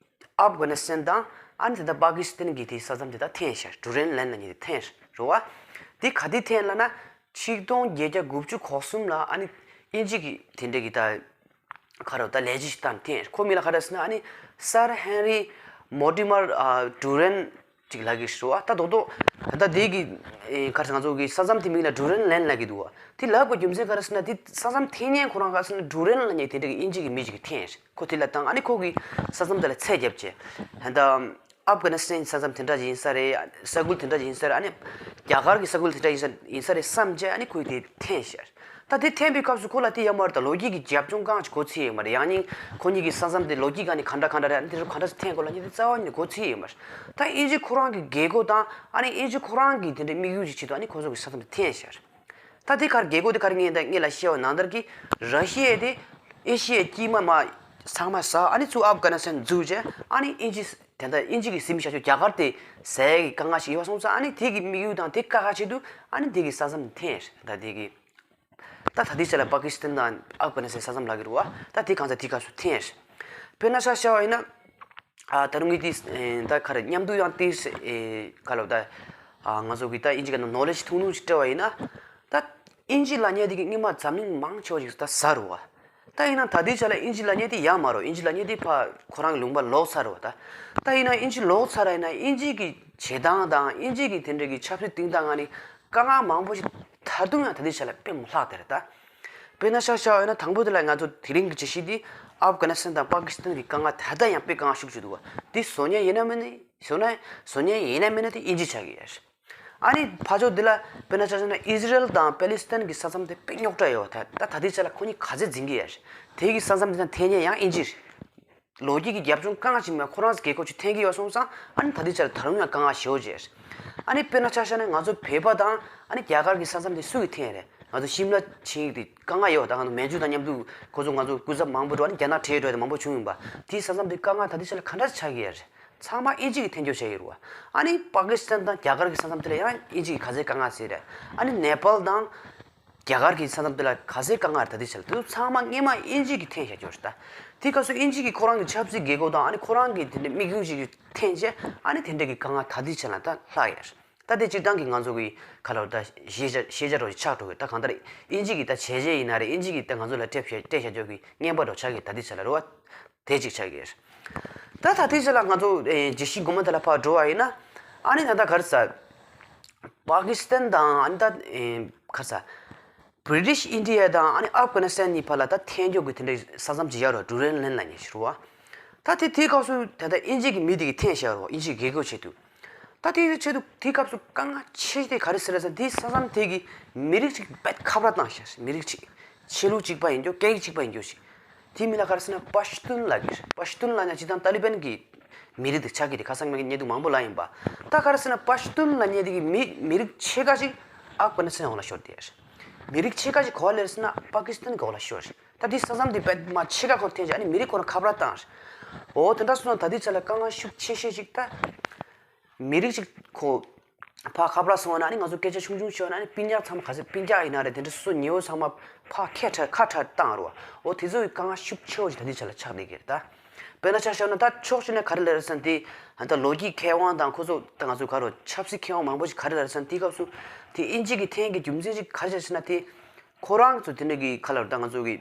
ཨབ་གྷ་ནི་སི་ཐན་དང་ཨ་ནི་དེ་འདྲ་པ་ཀི་སི་ཐན་གྱི་དེ་ས་མཚམས་དེ་ད་འཐེན་བཞག་ཌུ་རན་ལན་ལབ་མཁན་དེ་འཐེན་རེད་བ། དེ་ག་དུས་འཐེན་ལབ་ན། ཆིག་སྟོང་བརྒྱད་བརྒྱ་དགུ་བཅུ་གོ་གསུམ་ལ་ཨ་ནི་དབྱིན་ཇི་གིས་དེ་འདྲ་གི་ད་ག་རེ་ད་ལས་གཞི་ཞིག་བཏང་འཐེན། ཁོ་མིང་ལ་ག་རེ་ཟེར་ན་ཨ་ནི་སར་ཧན་རི་མོར་ཊི་མར་ཨ་ཌུ་རན་ཅིག་ལབ་ཀྱི་རེད་བ། ད་རྡོག་རྡོག་ད་ལྟ་དེ་གི་ཨེ་ག་རེ་ང་ཚོ་གི་ས་མཚམས་དེ་མིང་ལ་ཌུ་རན་ལན་ལབ་ཀྱི་འདུག་བ། དེ་ལབ་དགོས་རྒྱུ་མཚན་ག་རེ་ཟེར་ན་དེ་ས་མཚམས་འཐེན་མཁན་ཁོ་རང་ག་རེ་ཟེར་ན་ཌུ་རན་ལབ་མཁན་དེ་འདྲ་གི་དབྱིན་ཇི་གི་མི་ཅིག་གིས་འཐེན། ཁོ་དེ་ལ་བཏང་ཨ་ནི་ཁོ་གི་ས་མཚམས་དེ་ལ་ཚད་བརྒྱབ་བྱས། ད་ལྟ་ཨབ་གྷ་ནི་སི་ཐན་ས་མཚམས་དེ་འདྲ་ཅིག་ཡིན་ས་རེད། ས་ཁུལ་དེ་འདྲ་ཅིག་ཡིན་ས་རེད། ཨ་ནི་རྒྱ་གར་གྱི་ས་ཁུལ་དེ་འདྲ་ཡིན་ས་ཡིན་ས་རེད་བསམ་བྱས་ཨ་ནི་ཁོས་དེ་འཐེན་ཤག་ད་དེ་འཐེན་པའི་སྐབས་སུ་ཁོ་ལ་དེ་ཡོད་མ་རེད། ད་ལོ་རྒྱུས་ཀྱི་རྒྱབ་ལྗོངས་གང་ཅིག་གོ་ཚོད་ཡོད་མ་རེད། ཡང་སྙིང་ཁོ་གཉིས་ཀྱི་ས་མཚམས་དེ་ལོ་རྒྱུས་སྒང་ནས་ག་འདྲ་ག་འདྲ་རེད། ཨ་ནི་དེ་ཚོ་ག་འདྲ་ཞིག་འཐེན་དགོས་ལབ་མཁན་དེ་རྩ་བ་ཉིད་ནས་གོ་ཚོད་ཡོད་མ་རེད། ད་དབྱིན་ཇི་ཁོ་རང་གི་རྒྱལ་སྒོ་དང་ཨ་ནི་དབྱིན་ཇི་ཁོ་རང་གི་དེ་འདྲའི་དམིགས་ཡུལ་གྱི་ཆེད་དུ་ཨ་ནི་ཁོ་ཚོ་གི་ས་མཚམས་དེ་འཐེན་ཤག་ད་དེ་གར་རྒྱལ་སྒོ་དེ་ག་རེ་ངས་ད་ངས་ལ་བཤད་པ་ནང་ལྟར་གྱི་ར་ཤི་ཡ་དེ་ཨེ་ཤི་ཡའི་དཀྱིལ་མ་མར་ཚང་མ་ཟ། ཨ་ནི་ཚུར་ཨབ་གྷ་ནི་སི་ཐན་འཛུལ་བྱས་ཨ་ནི་དབྱིན་ཇི་དེ་འདྲ་དབྱིན་ཇི་གིས་ཟིན་བཞག་རྒྱུ་རྒྱ་གར་དེ་ཟ་ཡ་གི་དཀའ་ངལ་ཞིག་ཡོད་པ་སོང་ཙང་ཨ་ནི་དེ་གི་དམིགས་ཡུལ་དང་དེ་བཀག་ཆེད་དུ་ཨ་ནི་དེ་གི་ས་མཚམས་འཐེན། ད་དེ་གི་ད་ད་ལྟའི་ཆ་ལ་པ་ཀི་སི་ཐན་དང་ཨབ་གྷ་ནི་སི་ཐན་ས་མཚམས་ལབ་ཀྱི་རེད་བ། ད་དེ་གང་ཚ་དེ་སྐབས་སུ་འཐེན། དཔེར་ན་ཆ་བཞག་པ་ཡིན་ན། ཨ་ད་རུང་ངས་དེ་ཨེ་ད་ག་རེ་མཉམ་དུ་ཡང་དེ་ཨེ་ག་ལབ་ད། ཨ་ང་ཚོ་གི་ད་དབྱིན་ཇི་སྐད་ནང་ནོ་ལེ་ཇི་ཐུང་ཐུང་ཞིག་སྤྲད་པ་ཡིན་ན། ད་དབྱིན་ཇི་ལབ་མཁན་དེ་གི་སྔོན་མ་འཛམ་གླིང་མང་ཆེ་བ་ཞིག་ད་ཟ་རེད་བ། ད་ཡིན་ན་ད་ལྟའི་ཆ་ལ་དབྱིན་ཇི་ལབ་མཁན་དེ་ཡོད་མ་རེད། དབྱིན་ཇི་ལབ་མཁན་དེ་ཕར་ཁོ་རང་གི་ལུང་པ་ལོག་ཚར་རེད་བ་ད། ད་ཡིན་ན་དབྱིན་ཇི་ལོག་ཚར་ར་ཡིན་ན་དབྱིན་ཇི་གི་བྱེད་སྟངས་དང་དབྱིན་ཇི་གི་དེ་འདྲ་གི་ཆབ་སྲིད་སྟེང་ད་ང་ནི་དཀའ་ངལ་མང་པོ་ཞིག་ད་དུང་ཡང་ད་ལྟའི་ཆ་ལ་དཔེ་མི་ལྷག་དེ་རེད་ད། དཔེར་ན་ཆ་བཞག་པ་ཡིན་ན་དང་པོ་དེ་ལ་ང་ཚོ་དེ་རིང་གི་བརྗོད་གཞི་འདི་ཨབ་གྷ་ནི་སི་ཐན་དང་པ་ཀི་སི་ཐན་གྱི་དཀའ་ངལ་ད་ལྟ་ཡང་དཔེ་དཀའ་ངལ་ཤུགས་ཆེ་འདུག་བ། འདི་བཟོ་མཁན་ཡིན་ན་མིན་ན་བཟོ་ན་བཟོ་མཁན་ཡིན་ན་མིན་ན་དེ་དབྱིན་ཇི་ཆགས་ཀྱི་ཡོད་རེད། ཨ་ནི་ཕར་ཕྱོགས་འདི་ལ་དཔེར་ན་ཆ་བཞག་ན་ཨི་ཟི་རལ་དང་པེ་ལི་སི་ཐན་གྱི་ས་མཚམས་དེ་དཔེ་རྙོག་དྲ་ཡོད་བ། ད་ད་ད་ལྟའི་ཆ་ལ་ཁོ་གཉིས་ག་ཚད་འཛིང་གི་ཡོད་རེད། དེ་གི་ས་མཚམས་དེ་ན་འཐེན་མཁན་ཡང་དབྱིན་ཇི་རེད། ལོ་རྒྱུས་ཀྱི་རྒྱབ་ལྗོངས་གང་ཞིག་མེད་ཁོ་རང་ཚོ་རྒྱལ་ཁབ་ཅིག་འཐེན་གྱི་ཡོད་སོང་ཙང་ཨ་ནི་ད་ལྟའི་ཆར་ད་རུང་ཡང་དཀའ་ངལ་ཞེ་པོ་ཅིག་རེད། ཨ་ནི་དཔེར་ན་ཆ་བཞག་ན་ང་ཚོ་བོད་པ་དང་ཨ་ནི་རྒྱ་གར་གྱི་ས་མཚམས་དེ་སུ་གིས་འཐེན་རེད། ང་ཚོ་ཤིམ་ལ་ཆིངས་ཡིག་དེ་དཀའ་ངལ་ཡོད་ད། ང་ཚོ་མན་ཇུ་དང་མཉམ་དུ་ཁོ་ཚོ་ང་ཚོ་སྐུ་ཚབ་མང་པོ་འགྲོ། ཨ་ནི་རྒྱ་ནག་ཁྲལ་འགྲོ་ཡ་དེ་མང་པོ་བྱུང་ཡིན་པ། དེའི་ས་མཚམས་དེ་དཀའ་ངལ་ད་ལྟའི་ཆར་ག་འདྲ་ཆགས་ཀྱི་ཡོད་རེད། ཚང་མ་དབྱིན་ཇི་གིས་འཐེན་རྒྱུ་བྱས་ཡོད་རེད་བ། ཨ་ནི་པ་ཀི་སི་ཐན་དང་རྒྱ་གར་གྱི་ས་མཚམས་དེ་ལ་ཡང་དབྱིན་ཇི་གིས་ག་ཚད་དཀའ་ངལ་སེལ་རེད། ཨ་ནི་ནེ་པཱལ་དང་རྒྱ་གར་གྱི་ས་མཚམས་དེ་ལ་ག་ཚད་དཀའ་ངལ་རེད། ད་ལྟའི་ཆར་དེ་ཚོ་ཚང་མ་སྔོན་མ་དབྱིན་ཇི་གིས་འཐེན་བཞག་རྒྱུ་རེད་ད། དེའི་སྐབས་སུ་དབྱིན་ཇི་གིས་ཁོ་རང་གི་ཆབ་སྲིད་རྒྱལ་ཁབ་དང་ཨ་ནི་ཁོ་རང་གི་དེ་འདྲའི་དམིགས་ཡུལ་ཞིག་འཐེན་བྱས། ཨ་ནི་དེ་འདྲ་གི་དཀའ་ངལ་ད་ལྟའི་ཆ་ལ་ད་ལྷག་ཡོད། ད་དེ་སྤྱིར་བཏང་གི་ང་ཚོ་གི་ག་ལབ་ད་ཤེས་བྱ་ཤེས་བྱ་རོ་ཆགས་འགྲོ་གི། ད་གང་ལྟར་དབྱིན་ཇི་གི་ད་བྱས་རྗེས་ཡིན་ན་རེད། དབྱིན་ཇི་གི་ད་ང་ཚོ་ལ་སྤྲད་བཞག་སྤྲད་བཞག་ཆོག་གི་རྔན་པ་རོ་ཆགས་གི་ད་ལྟའི་ཆ་ལ་རེད་བ། དེ་གཅིག་ཆགས་ཀྱི་ཡོད། ད་ད་ལྟའི་ཆ་ལ་ང་ཚོ་ཨེ་བརྗོད་གཞི་དགོངས་པ་དེ་ལ་ཕར་འགྲོ་བ་ཡིན་ན། ཨ་ནི་ད་ལྟ་ག་རེ་ཟེར། པ་ཀི་སི་ཐན་དང་ཨ་ནི་ད་ཨེ་ག་རེ་ཟེར། བྷི་རི་ཊིཤ་ཨིན་ཌི་ཡ་དང་ཨ་ནི་ཨབ་གྷ་ནི་སི་ཐན་གཉིས་བར་ལ་ད་འཐེན་རྒྱུ་གི་དེ་འདྲའི་ས་མཚམས་ཅིག་ཡོད་རེད་བ། ཌུ་རན་ལན་ལབ་མཁན་ཞིག་རེད་བ། ད་དེ་དེའི་སྐབས་སུ་ད་ལྟ་དབྱིན་ཇི་གི་མི་དེ་གིས་འཐེན་བཞག་རེད་བ། དབྱིན་ཇི་གི་རྒྱལ་ཁབ་ཆེད་དུ། ད་དེའི་ཆེད་དུ་དེའི་སྐབས་སུ་དཀའ་ངལ་ཆེ་ཤོས་དེ་ག་རེ་ཟེར་ལབ་ཟེར་ན། དེའི་ས་མཚམས་དེ་གི་མི་རིགས་ཤིག་དཔེ་ཁ་བརྡ་བཏང་ཤག་མི་རིགས་ཤིག་ཆོས་ལུགས་གཅིག་པ་ཡིན་རྒྱུ། སྐད་ཡིག་གཅིག་པ་ཡིན་རྒྱུ་ཞིག་དེའི་མིང་ལ་ག་རེ་ཟེར་ན་པ་ཤི་ཏུན་ལབ་ཀྱི་རེད། པ་ཤི་ཏུན་ལབ་ན་སྤྱིར་བཏང་ཏཱ་ལི་བན་གྱི་མི་རིགས་དེ་ཆགས་ཀྱི་རེད། ཁ་སང་ངས་བརྙན་ཐུང་མང་པོ་ལབ་ཡིན་པ། ད་ག་རེ་ཟེར་ན་པ་ཤི་ཏུན་ལབ་མཁན་དེ་གི་མི་མི་རིགས་ཕྱེད་ཀ་ཅིག་ཨབ་གྷ་ནི་སི་ཐན་འོག་ལ་ཤོར་བསྡད་རེད། མི་རིགས་ཕྱེད་ཀ་ཅིག་ག་པ་ལ་ཟེར་ན་པ་ཀི་སི་ཐན་གྱི་འོག་ལ་ཤོར་རེད། ད་དེ་ས་མཚམས་དེ་དཔེ་མ་ཕྱེད་ཀ་ཁོ་འཐེན་བྱས། ཨ་ནི་མི་རིགས་ཁོ་རང་ཁ་བརྡ་བཏང་རེད། འོ་དེ་འདྲ་སོང་ན་ད་ལྟའི་ཆ་ལ་དཀའ་ངལ་ཤུགས་ཆེ་ཤོས་ཅིག་ད། མི་རིགས་ཅིག་ཁོ་ཕར་ཁ་བརྡ་སོང་བ་ན། ཨ་ནི་ང་ཚོ་སྐད་ཆ་ཆུང་ཆུང་བཤད་ན། ཨ་ནི་སྤུན་ཀྱག་ཚང་མ་ག་ཚོད་སྤུན་ཀྱག་ཡིན་ན་རེད། དེ་འདྲ་སོ་སོ་ཉེ་བོ་ཚང་མ་ཕར་ཁ་བྲལ་ཁ་བྲལ་བཏང་རེད་བ། འོ་དེ་ཚོ་གི་དཀའ་ངལ་ཤུགས་ཆེ་བོ་ཞིག་ད་ལྟའི་ཆ་ལ་ཆགས་བསྡད་ཀྱི་རེད་ད། དཔེར་ན་ཆ་བཞག་ན་ད་ཕྱོགས་གཅིག་ནས་ག་རེ་ལབ་རེད་ཟེར་ན། དེ་ད་ལོ་རྒྱུས་མཁས་དབང་དང་ཁོ་ཚོ་ད་ང་ཚོ་ག་རེ་ཆབ་སྲིད་མཁས་དབང་མང་པོ་ཞིག་ག་རེ་ལབ་རེད་ཟེར་ན། དེའི་སྐབས་སུ་དེ་དབྱིན་ཇི་གིས་འཐེན་གྱི་རྒྱུ་མཚན་ཞིག་ག་རེ་ཆགས་ཟེར་ན། དེ་ཁོ་རང་ཚོ་དེ་འདྲ་གི་ག་ལབ་ད་ང་ཚོ་གི་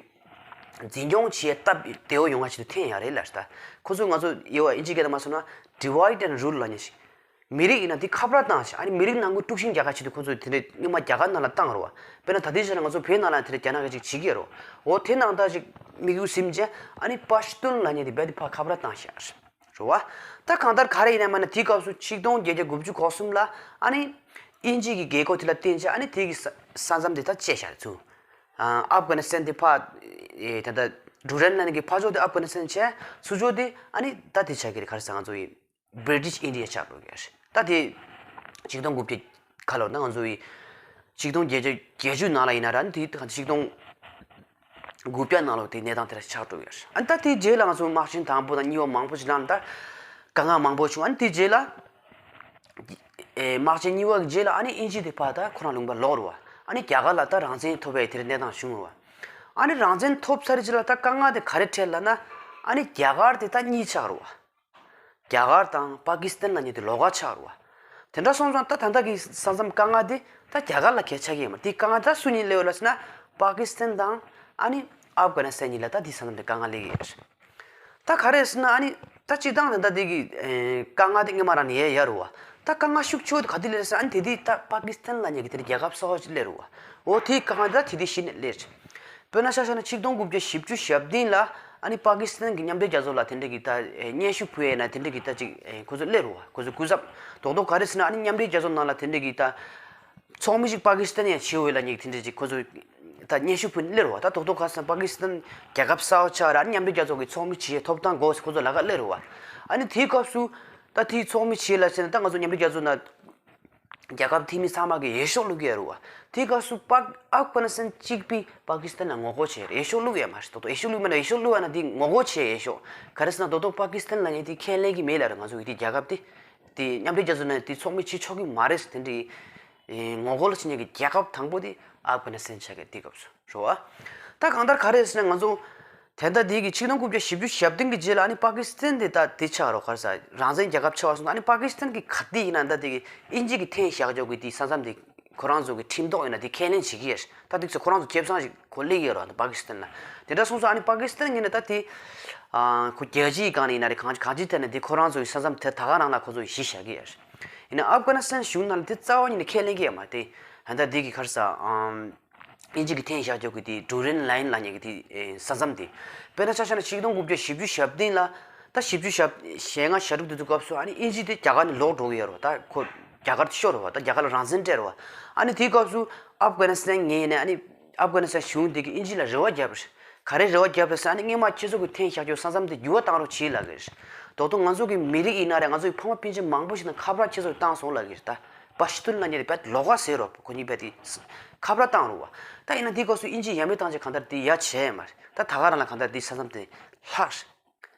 འཛིན་སྐྱོང་བྱེད་སྟབས་བདེ་བོ་ཡོང་བ་ཆེད་དུ་འཐེན་ཡག་རེད་ལབ་རེད་ད། ཁོ་ཚོ་ང་ཚོ་ཡོད་བ། དབྱིན་ཇི་སྐད་དུ་མ་སོང་ན་divide and rule ལབ་མཁན་ཞིག་མི་རིགས་ཡིན་ན་དེ་ཁ་བརྡ་བཏང་ཞིང་། ཨ་ནི་མི་རིགས་ནང་ཁུལ་དཀྲུག་ཤིང་རྒྱག་ག་ཆེད་དུ་ཁོ་ཚོས་དེ་འདྲའི་སྔོན་མ་རྒྱ་གར་ནང་ལ་བཏང་རེད་བ། དཔེར་ན་ད་ལྟའི་ཆ་ལ་ང་ཚོ་བོད་ནང་ལ་དེ་འདྲ་རྒྱ་ནག་གིས་ཅིག་བྱེད་ཀྱི་ཡོད་རེད་བ། འོ་དེ་ནང་ལྟར་ཅིག་དམིགས་ཡུལ་ཟིན་བྱས། ཨ་ནི་པ་ཤི་ཏུན་ལབ་མཁན་དེ་རྦད་དེ་ཕར་ཁ་བརྡ་བཏང་ཤག་རེད་བ། ད་གང་ལྟར་ག་རེ་ཡིན་ན་མིན་ན་དེའི་སྐབས་སུ་ཆིག་སྟོང་བརྒྱད་བརྒྱ་དགུ་བཅུ་གོ་གསུམ་ལ་ཨ་ནི་དབྱིན་ཇི་གི་རྒྱལ་ཁབ་དེ་ལ་བརྟེན་བྱས། ཨ་ནི་དེ་གི་ས་ས་མཚམས་དེ་ད་བཅད་བཞག་རེད་ཚུར། ཨ་ཨབ་གྷ་ནི་སི་ཐན་དེ་ཕར་ཨེ་ད་ལྟ་ཌུ་རན་ལན་གྱི་ཕར་ཕྱོགས་དེ་ཨབ་གྷ་ནི་སི་ཐན་བྱས། ཚུར་ཕྱོགས་དེ་ཨ་ནི་ད་དེ་ཆགས་ཀྱི་རེད། ག་རེ་ཟེར། ང་ཚོ་ཡི་བྷི་རི་ཊིཤ་ཨིན་ཌི་ཡ་ཆགས་འགྲོ་གི་རེད། ད་དེ་ཆིག་སྟོང་དགུ་བརྒྱ་ག་ལོར་ན་ང་ཚོ་ཡི་ཆིག་སྟོང་བརྒྱད་བརྒྱ་བརྒྱད་ཅུ་ནང་ལ་ཡིན་ན་ར། དེ་ཆིག་སྟོང་དགུ་བརྒྱ་ནང་ལོགས་དེ་གནས་སྟངས་དེ་འདྲ་ཆགས་འགྲོ་གི་རེད། ཨ་ནི་ད་དེའི་རྗེས་ལ་ང་ཚོ་དམག་ཆེན་དང་པོ་དང་གཉིས་པ་མང་པོ་ཞིག་ལངས། ད་དཀའ་ངལ་མང་པོ་བྱུང་། ཨ་ནི་དེའི་རྗེས་ལ་ཨེ་དམག་ཆེན་གཉིས་པ་གི་རྗེས་ལ་ཨ་ནི་དབྱིན་ཇི་དེ་ཕར་ད་ཁོ་རང་ལུང་པ་ལོག་རེད་བ། ཨ་ནི་རྒྱ་གར་ལ་ད་རང་བཙན་ཐོབ་པའི་དེར་གནས་སྟངས་བྱུང་རེད་བ། ཨ་ནི་རང་བཙན་ཐོབ་ཚར་རྗེས་ལ་ད་དཀའ་ངལ་དེ་ག་རེ་འཕྲད་ལབ་ན། ཨ་ནི་རྒྱ་གར་དེ་ད་གཉིས་ཆགས་རེད་བ། རྒྱ་གར་དང་པ་ཀི་སི་ཐན་ལབ་མཁན་དེ་ལོགས་ཀ་ཆགས་རེད་བ། དེ་འདྲ་སོང་ཙང་ད་ད་ལྟ་གི་ས་མཚམས་དཀའ་ངལ་དེ་ད་རྒྱ་གར་ལ་གལ་ཆགས་ཀྱི་ཡོད་མ་རེད། དེ་དཀའ་ངལ་ད་སུ་གཉིས་སླེབས་ཡོད་ལབ་ཟེར་ན། པ་ཀི་སི་ཐན་དང་ཨ་ནི་ཨབ་གྷ་ནི་སི་ཐན་གཉིས་ལ་ད་དེ་ས་མཚམས་དེ་དཀའ་ངལ་སླེབས་ཀྱི་ཡོད་རེད། ད་ག་རེ་ཟེར་ན། ཨ་ནི་ད་སྤྱིར་བཏང་ད་ལྟ་དེ་གི་ཨེ་དཀའ་ངལ་དེ་སྔོན་མ་རང་ནས་ཡོད་ཡོད་རེད་བ། ད་དཀའ་ངལ་ཤུགས་ཆེ་བོ་དེ་ག་དུས་སླེབས་རེད་ཟེར་ན། ཨ་ནི་དེ་དུས་ད་པ་ཀི་སི་ཐན་ལབ་མཁན་གྱི་དེ་རྒྱལ་ཁབ་གསར་པ་ཞིག་སླེབས་རེད་བ། འོ་དེའི་དཀའ་ངལ་དེ་ད་དེ་དུས་གཞི་ནས་སླེབས་རེད། དཔེར་ན་ཆ་བཞག་ན་ཆིག་སྟོང་དགུ་བརྒྱ་བཞི་བཅུ་ཞེ་བདུན་ལ་ཨ་ནི་པ་ཀི་སི་ཐན་གྱིས་མཉམ་འབྲེལ་རྒྱལ་ཚོགས་ལ་དེ་འདྲ་གི་ད་ཨེ་སྙན་ཞུ་ཕུལ་ཡས་ན་དེ་འདྲ་གི་ད་ཅིག་ཨེ་ཁོ་ཚོ་སླེབས་རེད་བ། ཁོ་ཚོ་སྐུ་ཚབ་རྡོག་རྡོག་ག་རེ་ཟེར་ན། ཨ་ནི་མཉམ་འབྲེལ་རྒྱལ་ཚོགས་ནང་ལ་དེ་འདྲ་གི་ད་ཚོགས་མི་ཞིག་པ་ཀི་སི་ཐན་ཡང་བྱེད་འོས་ལབ་མཁན་དེ་འདྲ་ཅིག་ཁོ་ཚོ་ད་སྙན་ཞུ་ཕུལ་ནས་སླེབས་རེད་བ། ད་རྡོག་རྡོག་ག་རེ་ཟེར་ན་པ་ཀི་སི་ཐན་རྒྱལ་ཁབ་གསར་པ་ཆགས་རེད། ཨ་ནི་མཉམ་འབྲེལ་རྒྱལ་ཚོགས་ཀྱི་ཚོགས་མི་བྱེད་ཡས་ཐོབ་ཐང་དགོས་ཟེར་ཁོ་ཚོ་ལམ་ཁ་སླེབས་རེད་བ། ཨ་ནི་དེའི་སྐབས་སུ་ད་དེའི་ཚོགས་མི་བྱེད་ལབ་ཟེར་ན། ད་ང་ཚོ་མཉམ་འབྲེལ་རྒྱལ་ཚོགས་ནང་རྒྱལ་ཁབ་འཐུས་མི་ཚང་མ་གིས་འོས་ཤོག་བླུག་གི་ཡོད་རེད་བ། དེའི་སྐབས་སུ་པ་ཨབ་གྷ་ནི་སི་ཐན་གཅིག་པུས་པ་ཀི་སི་ཐན་ལ་ངོ་རྒོལ་བྱས་རེད། འོས་ཤོག་བླུག་ཡོད་མ་རེད། ད་དུང་འོས་ཤོག་བླུག་མེད་ན། འོས་ཤོག་བླུག་ཡོད་ན་དེ་ངོ་རྒོལ་བྱས་འོས་ཤོག་ག་རེ་ཟེར་ན། རྡོག་རྡོག་པ་ཀི་སི་ཐན་ལབ་མཁན་དེ་ཁས་ལེན་གྱི་མེད་ལབ་རེད། ང་ཚོ་གི་དེ་རྒྱལ་ཁབ་དེ་དེ་མཉམ་འབྲེལ་རྒྱལ་ཚོགས་ནང་དེ་ཚོགས་མི་བྱེད་ཆོག་གི་མ་རེད་ཟེར། དེ་འདྲའི་ངོ་རྒོལ་བྱེད་མཁན་གྱི་རྒྱལ་ཁབ་དང་པོ་དེ་ཨབ་གྷ་ནི་སི་ཐན་ཆགས་ཀྱི་དེ་སྐབས་སུ། རེད་བ། ད་གང་ལྟར་ག་རེ་ཟེར་ན། ང་ཚོ་དེ་ལྟ་དེ་གི་ཆིག་སྟོང་དགུ་བརྒྱ་བཞི་བཅུ་ཞེ་བདུན་གྱི་རྗེས་ལ་ཨ་ནི་པ་ཀི་སི་ཐན་དེ་ད་དེ་ཆགས་རོགས། ག་རེ་ཟེར། རང་བཙན་རྒྱལ་ཁབ་ཆགས་པ་སོང་ཙང་། ཨ་ནི་པ་ཀི་སི་ཐན་གྱི་ག་དུས་ཡིན་ན་ད་དེ་གི་དབྱིན་ཇི་གིས་འཐེན་བཞག་ཆོག་གི་དེ་ས་མཚམས་དེ་ཁོ་རང་ཚོ་གི་ཁྲིམས་ཐོག་ཡིན་ན་དེ་ཁས་ལེན་བྱེད་ཀྱི་ཡོད། ད་དེ་ཚོ་ཁོ་རང་ཚོ་ཁེ་བཟང་ཞིག་ཁོ་སླེབས་ཡོད་རེད་པ་ཀི་སི་ཐན་ལ། དེ་འདྲ་སོང་ཙང་ཨ་ནི་པ་ཀི་སི་ཐན་གྱིས་ནི་ད་དེ་ཨ་ཁོ་རྒྱལ་སྤྱིའི་སྒང་ནས་ཡིན་ན་རེད། གང་གང་ཅིའི་ཐད་ནས་དེ་ཁོ་རང་ཚོ་གི་ས་མཚམས་དེ་ད་ག་རང་ལ་ཁོ་ཚོ་གཞི་བཞག་གི་ཡོད། ཡིན་ན་ཨབ་གྷ་ནི་སི་ཐན་གཞུང་ནང་ལ་དེ་རྩ་བ་ཉིད་ནས་ཁས་ལེན་གྱི་ཡོད་མ་རེད། ད་དེ་གི་ག་རེ་ཟེར། ཨམ། དབྱིན་ཇི་གིས་འཐེན་བཞག་ཆོག་གི་དེ་ཌུ་རན་ལན་ལབ་མཁན་གྱི་དེ་ས་མཚམས་དེ། དཔེར་ན་ཆ་བཞག་ན་ཆིག་སྟོང་དགུ་བརྒྱ་བཞི་བཅུ་ཞེ་བདུན་ལ། ད་བཞི་བཅུ་ཞེ་ལྔ་ཞེ་དྲུག་དེ་ཚོ་སྐབས་སུ་ཨ་ནི་དབྱིན་ཇི་དེ་རྒྱ་གར་ནས་ལོག་འགྲོ་གི་ཡོད་རེད་བ། ད་ཁོ་རྒྱ་གར་དེ་ཤོར་རེད་བ། ད་རྒྱ་གར་ལ་རང་བཙན་སྤྲད་རེད་བ། ཨ་ནི་དེའི་སྐབས་སུ་ཨབ་གྷ་ནི་སི་ཐན་ངོས་ནས་ཨ་ནི་ཨབ་གྷ་ནི་སི་ཐན་གཞུང་དེ་གིས་དབྱིན་ཇི་ལ་རེ་བ་བརྒྱབ་རེད། ག་རེ་རེ་བ་བརྒྱབ་རེད་ཟེར་ན། ཨ་ནི་སྔོན་མ་ཁྱེད་ཚོ་གིས་འཐེན་བཞག་རྒྱུ་ས་མཚམས་དེ་འགྱུར་བ་བཏང་རོགས་བྱེད་ལབ་ཀྱི་རེད། ད་དུང་ང་ཚོ་གི་མི་རིགས་ཡིན་ན་རེད། ང་ཚོ་གི་ཕ་མ་སྤུན་མཆེད་མང་པོ་ཞིག་དང་ཁ་བརྡ་ཁྱེད་ཚོ་གིས་བཏང་སོང་ལབ་ཀྱི་རེད། ད་པ་ཤི་ཏུན་ལབ་མཁན་དེ་དཔེ་ལོགས་ཀ་ཟེར་རོ། ཁོ་གཉིས་དཔེ་དེ་ཁ་བརྡ་བཏང་རོགས་བ། ད་ཡིན་ན་དེའི་སྐབས་སུ་དབྱིན་ཇིས་ཡ་མེད་བཏང་བྱས་གང་ལྟར་དེ་ཡ་བྱས་མ་རེད། ད་ད་ག་རང་ལ་གང་ལྟར་དེ་ས་མཚམས་དེ་ལྷག་རེད།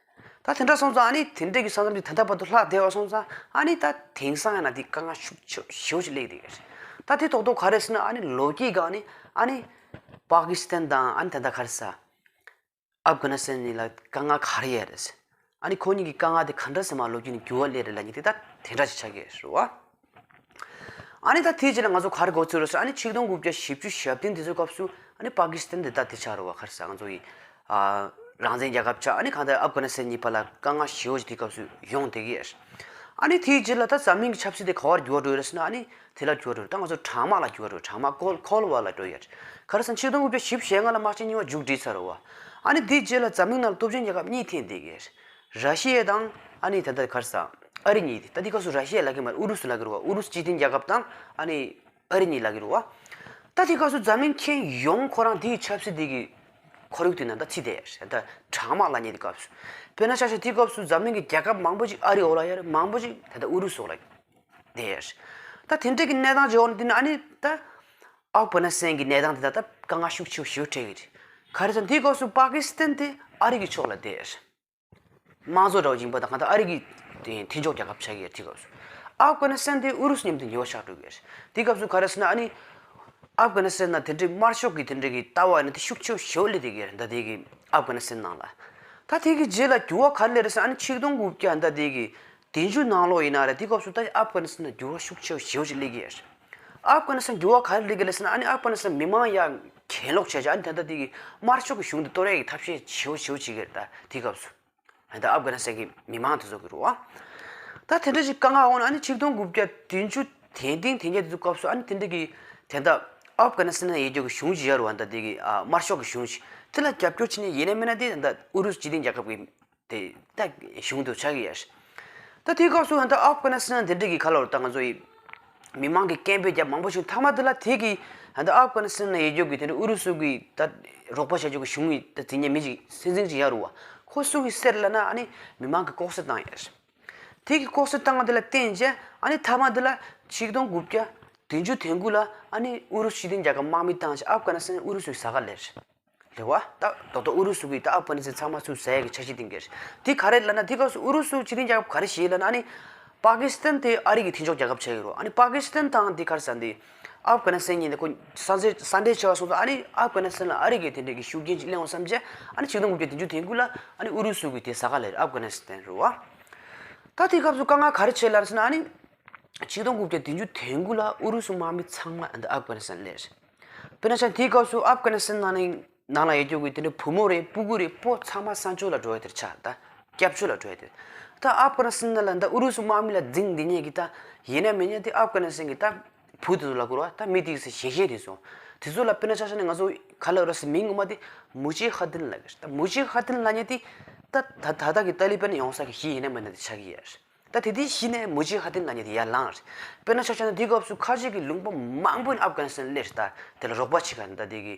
ད་དེ་འདྲ་སོང་ཙང་ཨ་ནི་དེ་འདྲ་གི་ས་མཚམས་དེ་ད་ལྟ་བར་དུ་ལྷག་བསྡད་པ་སོང་ཙང་། ཨ་ནི་ད་དེང་སང་ཡིན་ན་དེ་དཀའ་ངལ་ཤུགས་ཆེ་ཞེ་པོ་ཅིག་སླེབས་བསྡད་ཀྱི་རེད། ད་དེ་ཐོག་ཐོག་ག་རེ་ཟེར་ན། ཨ་ནི་ལོ་རྒྱུས་སྒང་ནས་ཨ་ནི་པ་ཀི་སི་ཐན་དང་ཨ་ནི་ད་ལྟ་ག་རེ་ཟེར། ཨབ་གྷ་ནི་སི་ཐན་གཉིས་ལ་དཀའ་ངལ་ག་རེ་ཡོད་རེད། ཨ་ནི་ཁོ་གཉིས་ཀྱི་དཀའ་ངལ་དེ་ག་འདྲ་སེ་མར་ལོག་རྒྱུ་ནི་འགྱུར་བ་སླེབས་རེད་ལབ་མཁན་དེ་ད་དེ་འདྲ་ཞིག་ཆགས་ཀྱི་རེད་བ། ཨ་ནི་ད་དེའི་རྗེས་ལ་ང་ཚོ་ག་རེ་གོ་ཚོད་རེད་ཟེར། ཨ་ནི་ཆིག་སྟོང་དགུ་བརྒྱ་བཞི་བཅུ་ཞེ་བདུན་དེ་ཚོའི་སྐབས་སུ་ཨ་ནི་པ་ཀི་སི་ཐན་དེ་ད་དེ་ཆགས་རེད་བ། ག་རེ་ཟེར། ང་ཚོ་ཡི་ཨ་རང་བཙན་རྒྱལ་ཁབ་ཆགས། ཨ་ནི་གང་ལྟར་ཨབ་གྷ་ནི་སི་ཐན་གཉིས་བར་ལ་དཀའ་ངལ་ཞེ་པོ་ཅིག་དེའི་སྐབས་སུ་ཡོང་བསྡད་ཀྱི་ཡོད། ཨ་ནི་དེའི་རྗེས་ལ་ད་འཛམ་གླིང་གི་ཆབ་སྲིད་དེ་ག་པར་འགྱུར་བ་འགྲོ་ཡོད་རེད་ཟེར་ན། ཨ་ནི་དེ་ལ་འགྱུར་བ་འགྲོ་ཡོད། ད་ང་ཚོ་གྲང་དམག་ལ་འགྱུར་བ་འགྲོ་ཡོད། གྲང་དམག་ཀོལ་ཀོལ་ཝར་ལ་འགྲོ་ཡོད། ག་རེ་ཟེར་ན་ཆིག་སྟོང་དགུ་བརྒྱ་བཞི་བཅུ་ཞེ་ལྔ་ལ་དམག་ཆེན་གཉིས་པ་མཇུག་བསྒྲིལ་ཚར་རེད་བ། ཨ་ནི་དེའི་རྗེས་ལ་འཛམ་གླིང་ནང་ལ་སྟོབས་ཆེན་རྒྱལ་ཁབ་གཉིས་ཐོན་བསྡད་ཀྱི་ཡོད། ར་ཤི་ཡ་དང་ཨ་ནི་ད་ལྟ་ག་རེ་ཟེར། ཨ་རི་གཉིས་དེ། ད་དེའི་སྐབས་སུ་ར་ཤི་ཡ་ལབ་ཀྱི་མ་རེད། ཨུ་རུ་སུ་ལབ་ཀྱི་རེད་བ། ཨུ་རུ་སུ་སྤྱི་མཐུན་རྒྱལ་ཁབ་དང་ཨ་ནི་ཨ་རི་གཉིས་ལབ་ཀྱི་རེད་བ། ད་དེའི་སྐབས་སུ་འཛམ་གླིང་ཁྱོན་ཡོངས་ཁོ་རང་དེའི་ཆབ་སྲིད་དེ་གི་ཁོར་ཡུག་དེ་ནང་ད་ཚུད་བསྡད་ཡོད་རེད། ད་གྲང་དམག་ལབ་མཁན་དེ་སྐབས་སུ། དཔེར་ན་ཆ་བཞག་དེའི་སྐབས་སུ་འཛམ་གླིང་གི་རྒྱལ་ཁབ་མང་པོ་ཅིག་ཨ་རི་འོག་ལ་ཡོད་རེད། མང་པོ་ཅིག་ད་ལྟ་ཨུ་རུ་སུ་འོག་ལ་བསྡད་ཡོད་རེད། ད་དེ་འདྲ་གི་གནས་སྟངས་ཅིག་འོག་ནས་བལྟས་ན། ཨ་ནི་ད་ཨབ་གྷ་ནི་སི་ཐན་གྱི་གནས་སྟངས་དེ་ད་ད་དཀའ་ངལ་ཤུགས་ཆེ་བོ་ཞེ་པོ་འཕྲད་ཀྱི་རེད། ག་རེ་ཟེར་ན་དེའི་སྐབས་སུ་པ་ཀི་སི་ཐན་དེ་ཨ་རི་གི་ཕྱོགས་ལ་བསྡད་ཡོད་རེད། དམངས་གཙོ་འདྲ་བོ་ཡིན་པ་དང་། གང་ལྟར་ཨ་རི་གི་དེ་མཐུན་ཕྱོགས་རྒྱལ་ཁབ་ཆགས་ཀྱི་ཡོད། དེའི་སྐབས་སུ་ཨབ་གྷ་ནི་སི་ཐན་དེ་ཨུ་རུ་སུ་མཉམ་དུ་ཉེ་བོ་ཆགས་འགྲོ་གི་ཡོད་རེད། དེའི་སྐབས་སུ་ག་རེ་ཟེར་ན། ཨ་ནི་ཨབ་གྷ་ནི་སི་ཐན་ནང་དེ་འདྲའི་དམར་ཤོག་གི་དེ་འདྲའི་གི་ལྟ་བ་ཡིན་ན་དེ་ཤུགས་ཆེ་བོ་ཞེ་པོ་སླེབས་བསྡད་ཀྱི་ཡོད་རེད། ད་དེ་གི་ཨབ་གྷ་ནི་སི་ཐན་ནང་ལ། ད་དེ་གི་རྗེས་ལ་འགྱུར་བ་ག་རེ་སླེབས་རེད་ཟེར་ན། ཨ་ནི་ཆིག་སྟོང་དགུ་བརྒྱ་ད་དེ་གི་བདུན་ཅུ་ནང་ལོགས་ཡིན་ན་རེད། དེའི་སྐབས་སུ་ད་ཨབ་གྷ་ནི་སི་ཐན་ནང་འགྱུར་བ་ཤུགས་ཆེ་བོ་ཞེ་པོ་ཅིག་སླེབས་ཀྱི་ཡོད་རེད། ཨབ་གྷ་ནི་སི་ཐན་འགྱུར་བ་ག་རེ་སླེབས་ཀྱི་རེད་ཟེར་ན། ཨ་ནི་ཨབ་གྷ་ནི་སི་ཐན་མི་མང་ཡར་གྱེན་ལོག་བྱས་བྱས། ཨ་ནི་ད་ལྟ་དེ་གི་དམར་ཤོག་གི་གཞུང་དེ་གཏོར་ཡས་ཀྱི་ཐབས་ཤེས་ཆེ་བོ་ཆེ་བོ་བྱེད་ཀྱི་རེད། ད་དེའི་སྐབས་སུ་ད་ཨབ་གྷ་ནི་སི་ཐན་གྱི་མི་མང་དེ་ཚོ་གི་རེད་བ། ད་དེ་འདྲ་ཞིག་དཀའ་ངལ་འོག་ནས། ཨ་ནི་ཆིག་སྟོང་དགུ་བརྒྱ་བདུན་ཅུ་དོན་བདུན་དོན་བརྒྱད་དེ་ཚོའི་སྐབས་སུ་ཨ་ནི་དེ་འདྲ་གི་དེ་ད་ཨབ་གྷ་ནི་སི་ཐན་ཡོད་རྒྱུ་གི་གཞུང་ཅིག་ཡོད་རེད་བ། ད་དེ་གི་ཨ་དམར་ཤོག་གི་གཞུང་ཅིག་དེ་ལ་རྒྱབ་སྐྱོར་བྱེད་མཁན་ཡིན་ན་མིན་ན་དེ་ད་ཨུ་རུ་སུ་སྤྱི་མཐུན་རྒྱལ་ཁབ་ཀྱི་དེ་ད་གཞུང་དུ་ཆགས་ཀྱི་ཡོད། ད་དེའི་སྐབས་སུ་ད་ཨབ་གྷ་ནི་སི་ཐན་དེ་འདྲ་གི་ཁ་ལོ་ད་ང་ཚོ་ཡི་མི་མང་གི་སྐད་འབོད་རྒྱབ་མང་པོ་བྱུང་། མཐའ་མ་དེ་ལ་དེ་གི་ད་ཨབ་གྷ་ནི་སི་ཐན་ནང་ཡོད་རྒྱུ་གི་དེ་འདྲ་ཨུ་རུ་སུ་གི་ད་རོགས་པ་བྱ་རྒྱུ་གི་གཞུང་གི་ད་དེ་ཉིད་མི་ཅིག་སྲིད་འཛིན་ཅིག་ཡོད་རེད་བ། ཁོ་སུ་གི་སྲིད་ལབ་ན། ཨ་ནི་མི་མང་གི་ལྐོག་ཟ་བཏང་ཡོད་རེད། དེ་གི་ལྐོག་ཟ་བཏང་བ་དེ་ལ་བརྟེན་བྱས། ཨ་ནི་མཐའ་མ་དེ་ལ་ཆིག་སྟོང་དགུ་བརྒྱ་བདུན་ཅུ་དོན་དགུ་ལ་ཨ་ནི་ཨུ་རུ་སུ་སྤྱི་མཐུན་རྒྱལ་ཁབ་དམག་མི་བཏང་བྱས་ཨབ་གྷ་ནི་སི་ཐན་ཨུ་རུ་སུའི་ས་ཁ་སླེབས་རེད། རེད་བ། ད་རྡོག་རྡོག་ཨུ་རུ་སུ་གིས་ད་ཨབ་གྷ་ནི་སི་ཐན་ཚང་མ་ཚུར་ཟ་ཡས་ཀྱི་འཆར་གཞི་བཏིང་གི་རེད། དེ་ག་རེ་ལབ་ན། དེ་སྐབས་སུ་ཨུ་རུ་སུ་སྤྱི་མཐུན་རྒྱལ་ཁབ་ག་རེ་བྱེད་ལབ་ན། ཨ་ནི་པ་ཀི་སི་ཐན་དེ་ཨ་རི་གི་མཐུན་ཕྱོགས་རྒྱལ་ཁབ་ཆགས་ཀྱི་རེད། ཨ་ནི་པ་ཀི་སི་ཐན་དང་དེ་ག་རེ་ཟེར་འདི་ཨབ་གྷ་ནི་སི་ཐན་གཉིས་ནི་ཁོ་ས་འབྲེལ་ས་འབྲེལ་བྱས་པ་སོང་ཙང་། ཨ་ནི་ཨབ་གྷ་ནི་སི་ཐན་ལ་ཨ་རི་གི་དེ་འདྲའི་གི་ཤུགས་རྐྱེན་ཅིག་སླེབས་འོང་བསམ་བྱས། ཨ་ནི་ཆིག་སྟོང་དགུ་བརྒྱ་བདུན་ཅུ་དོན་དགུ་ལ་ཨ་ནི་ཨུ་རུ་སུ་གིས་དེ་ས་ཁ་སླེབས་རེད། ཨབ་གྷ་ནི་སི་ཐན་རེད་བ། ད་དེ་སྐབས་སུ་དཀའ་ངལ་ག་རེ་བྱས་ལབ་ཟེར་ན། ཨ་ནི་ཆིག་སྟོང་དགུ་བརྒྱ་བདུན་ཅུ་དོན་དགུ་ལ་ཨུ་རུ་སུ་དམག་མི་ཚང་མ་ཨ་ནི་ཨབ་གྷ་ནི་སི་ཐན་སླེབས་རེད། དཔེར་ན་ཆ་དེའི་སྐབས་སུ་ཨབ་གྷ་ནི་སི་ཐན་ནང་ནས་ནང་ལ་ཡོད་རྒྱུ་གི་དེ་འདྲའི་བུ་མོ་རེད། སྤུ་གུ་རེད། སྤོ་ཚང་མ་གསང་སྤྱོད་ལ་འགྲོ་ཡ་དེར་ཆགས། ད་སྐྱབས་བཅོལ་ལ་འགྲོ་ཡ་དེ། ད་ཨབ་གྷ་ནི་སི་ཐན་ལ་ད་ཨུ་རུ་སུ་དམག་མི་ལ་འཛིང་འདི་ཉེ་གི་ད་ཡིན་ན་མིན་ན་དེ་ཨབ་གྷ་ནི་སི་ཐན་གི་ད་བུ་དེ་ཚོ་ལ་བསྐུར་བ། ད་མི་དེ་གི་ཞན་ཞན་དེ་ཚོ། དེ་ཚོ་ལ་དཔེར་ན་ཆ་བཞག་ན་ང་ཚོ་ག་ལ་ར་སི་མིང་ངོ་མ་དེ་མུ་ཇི་ཧ་དིན་ལབ་གི་རེད། ད་མུ་ཇི་ཧ་དིན་ལབ་མཁན་དེ་ད་ད་ད་ལྟ་གི་ཏ་ལི་པན་ཡོང་ས་གི་གཞི་ཡིན་ན་མིན་ན་དེ་ཆགས་ཀྱི་ཡོད་རེད། ད་དེ་དེའི་གཞི་ནས་མུ་ཇི་ཧ་དིན་ལབ་མཁན་དེ་ཡར་ལངས་རེད། དཔེར་ན་ཆ་བཞག་ན་དེའི་སྐབས་སུ་ཁ་ཆེ་གི་ལུང་པ་མང་པོ་ནས་ཨབ་གྷ་ནི་སི་ཐན་སླེབས་རེད། ད་དེ་ལ་རོགས་པ་བྱེད་ག་ད་དེ་གི་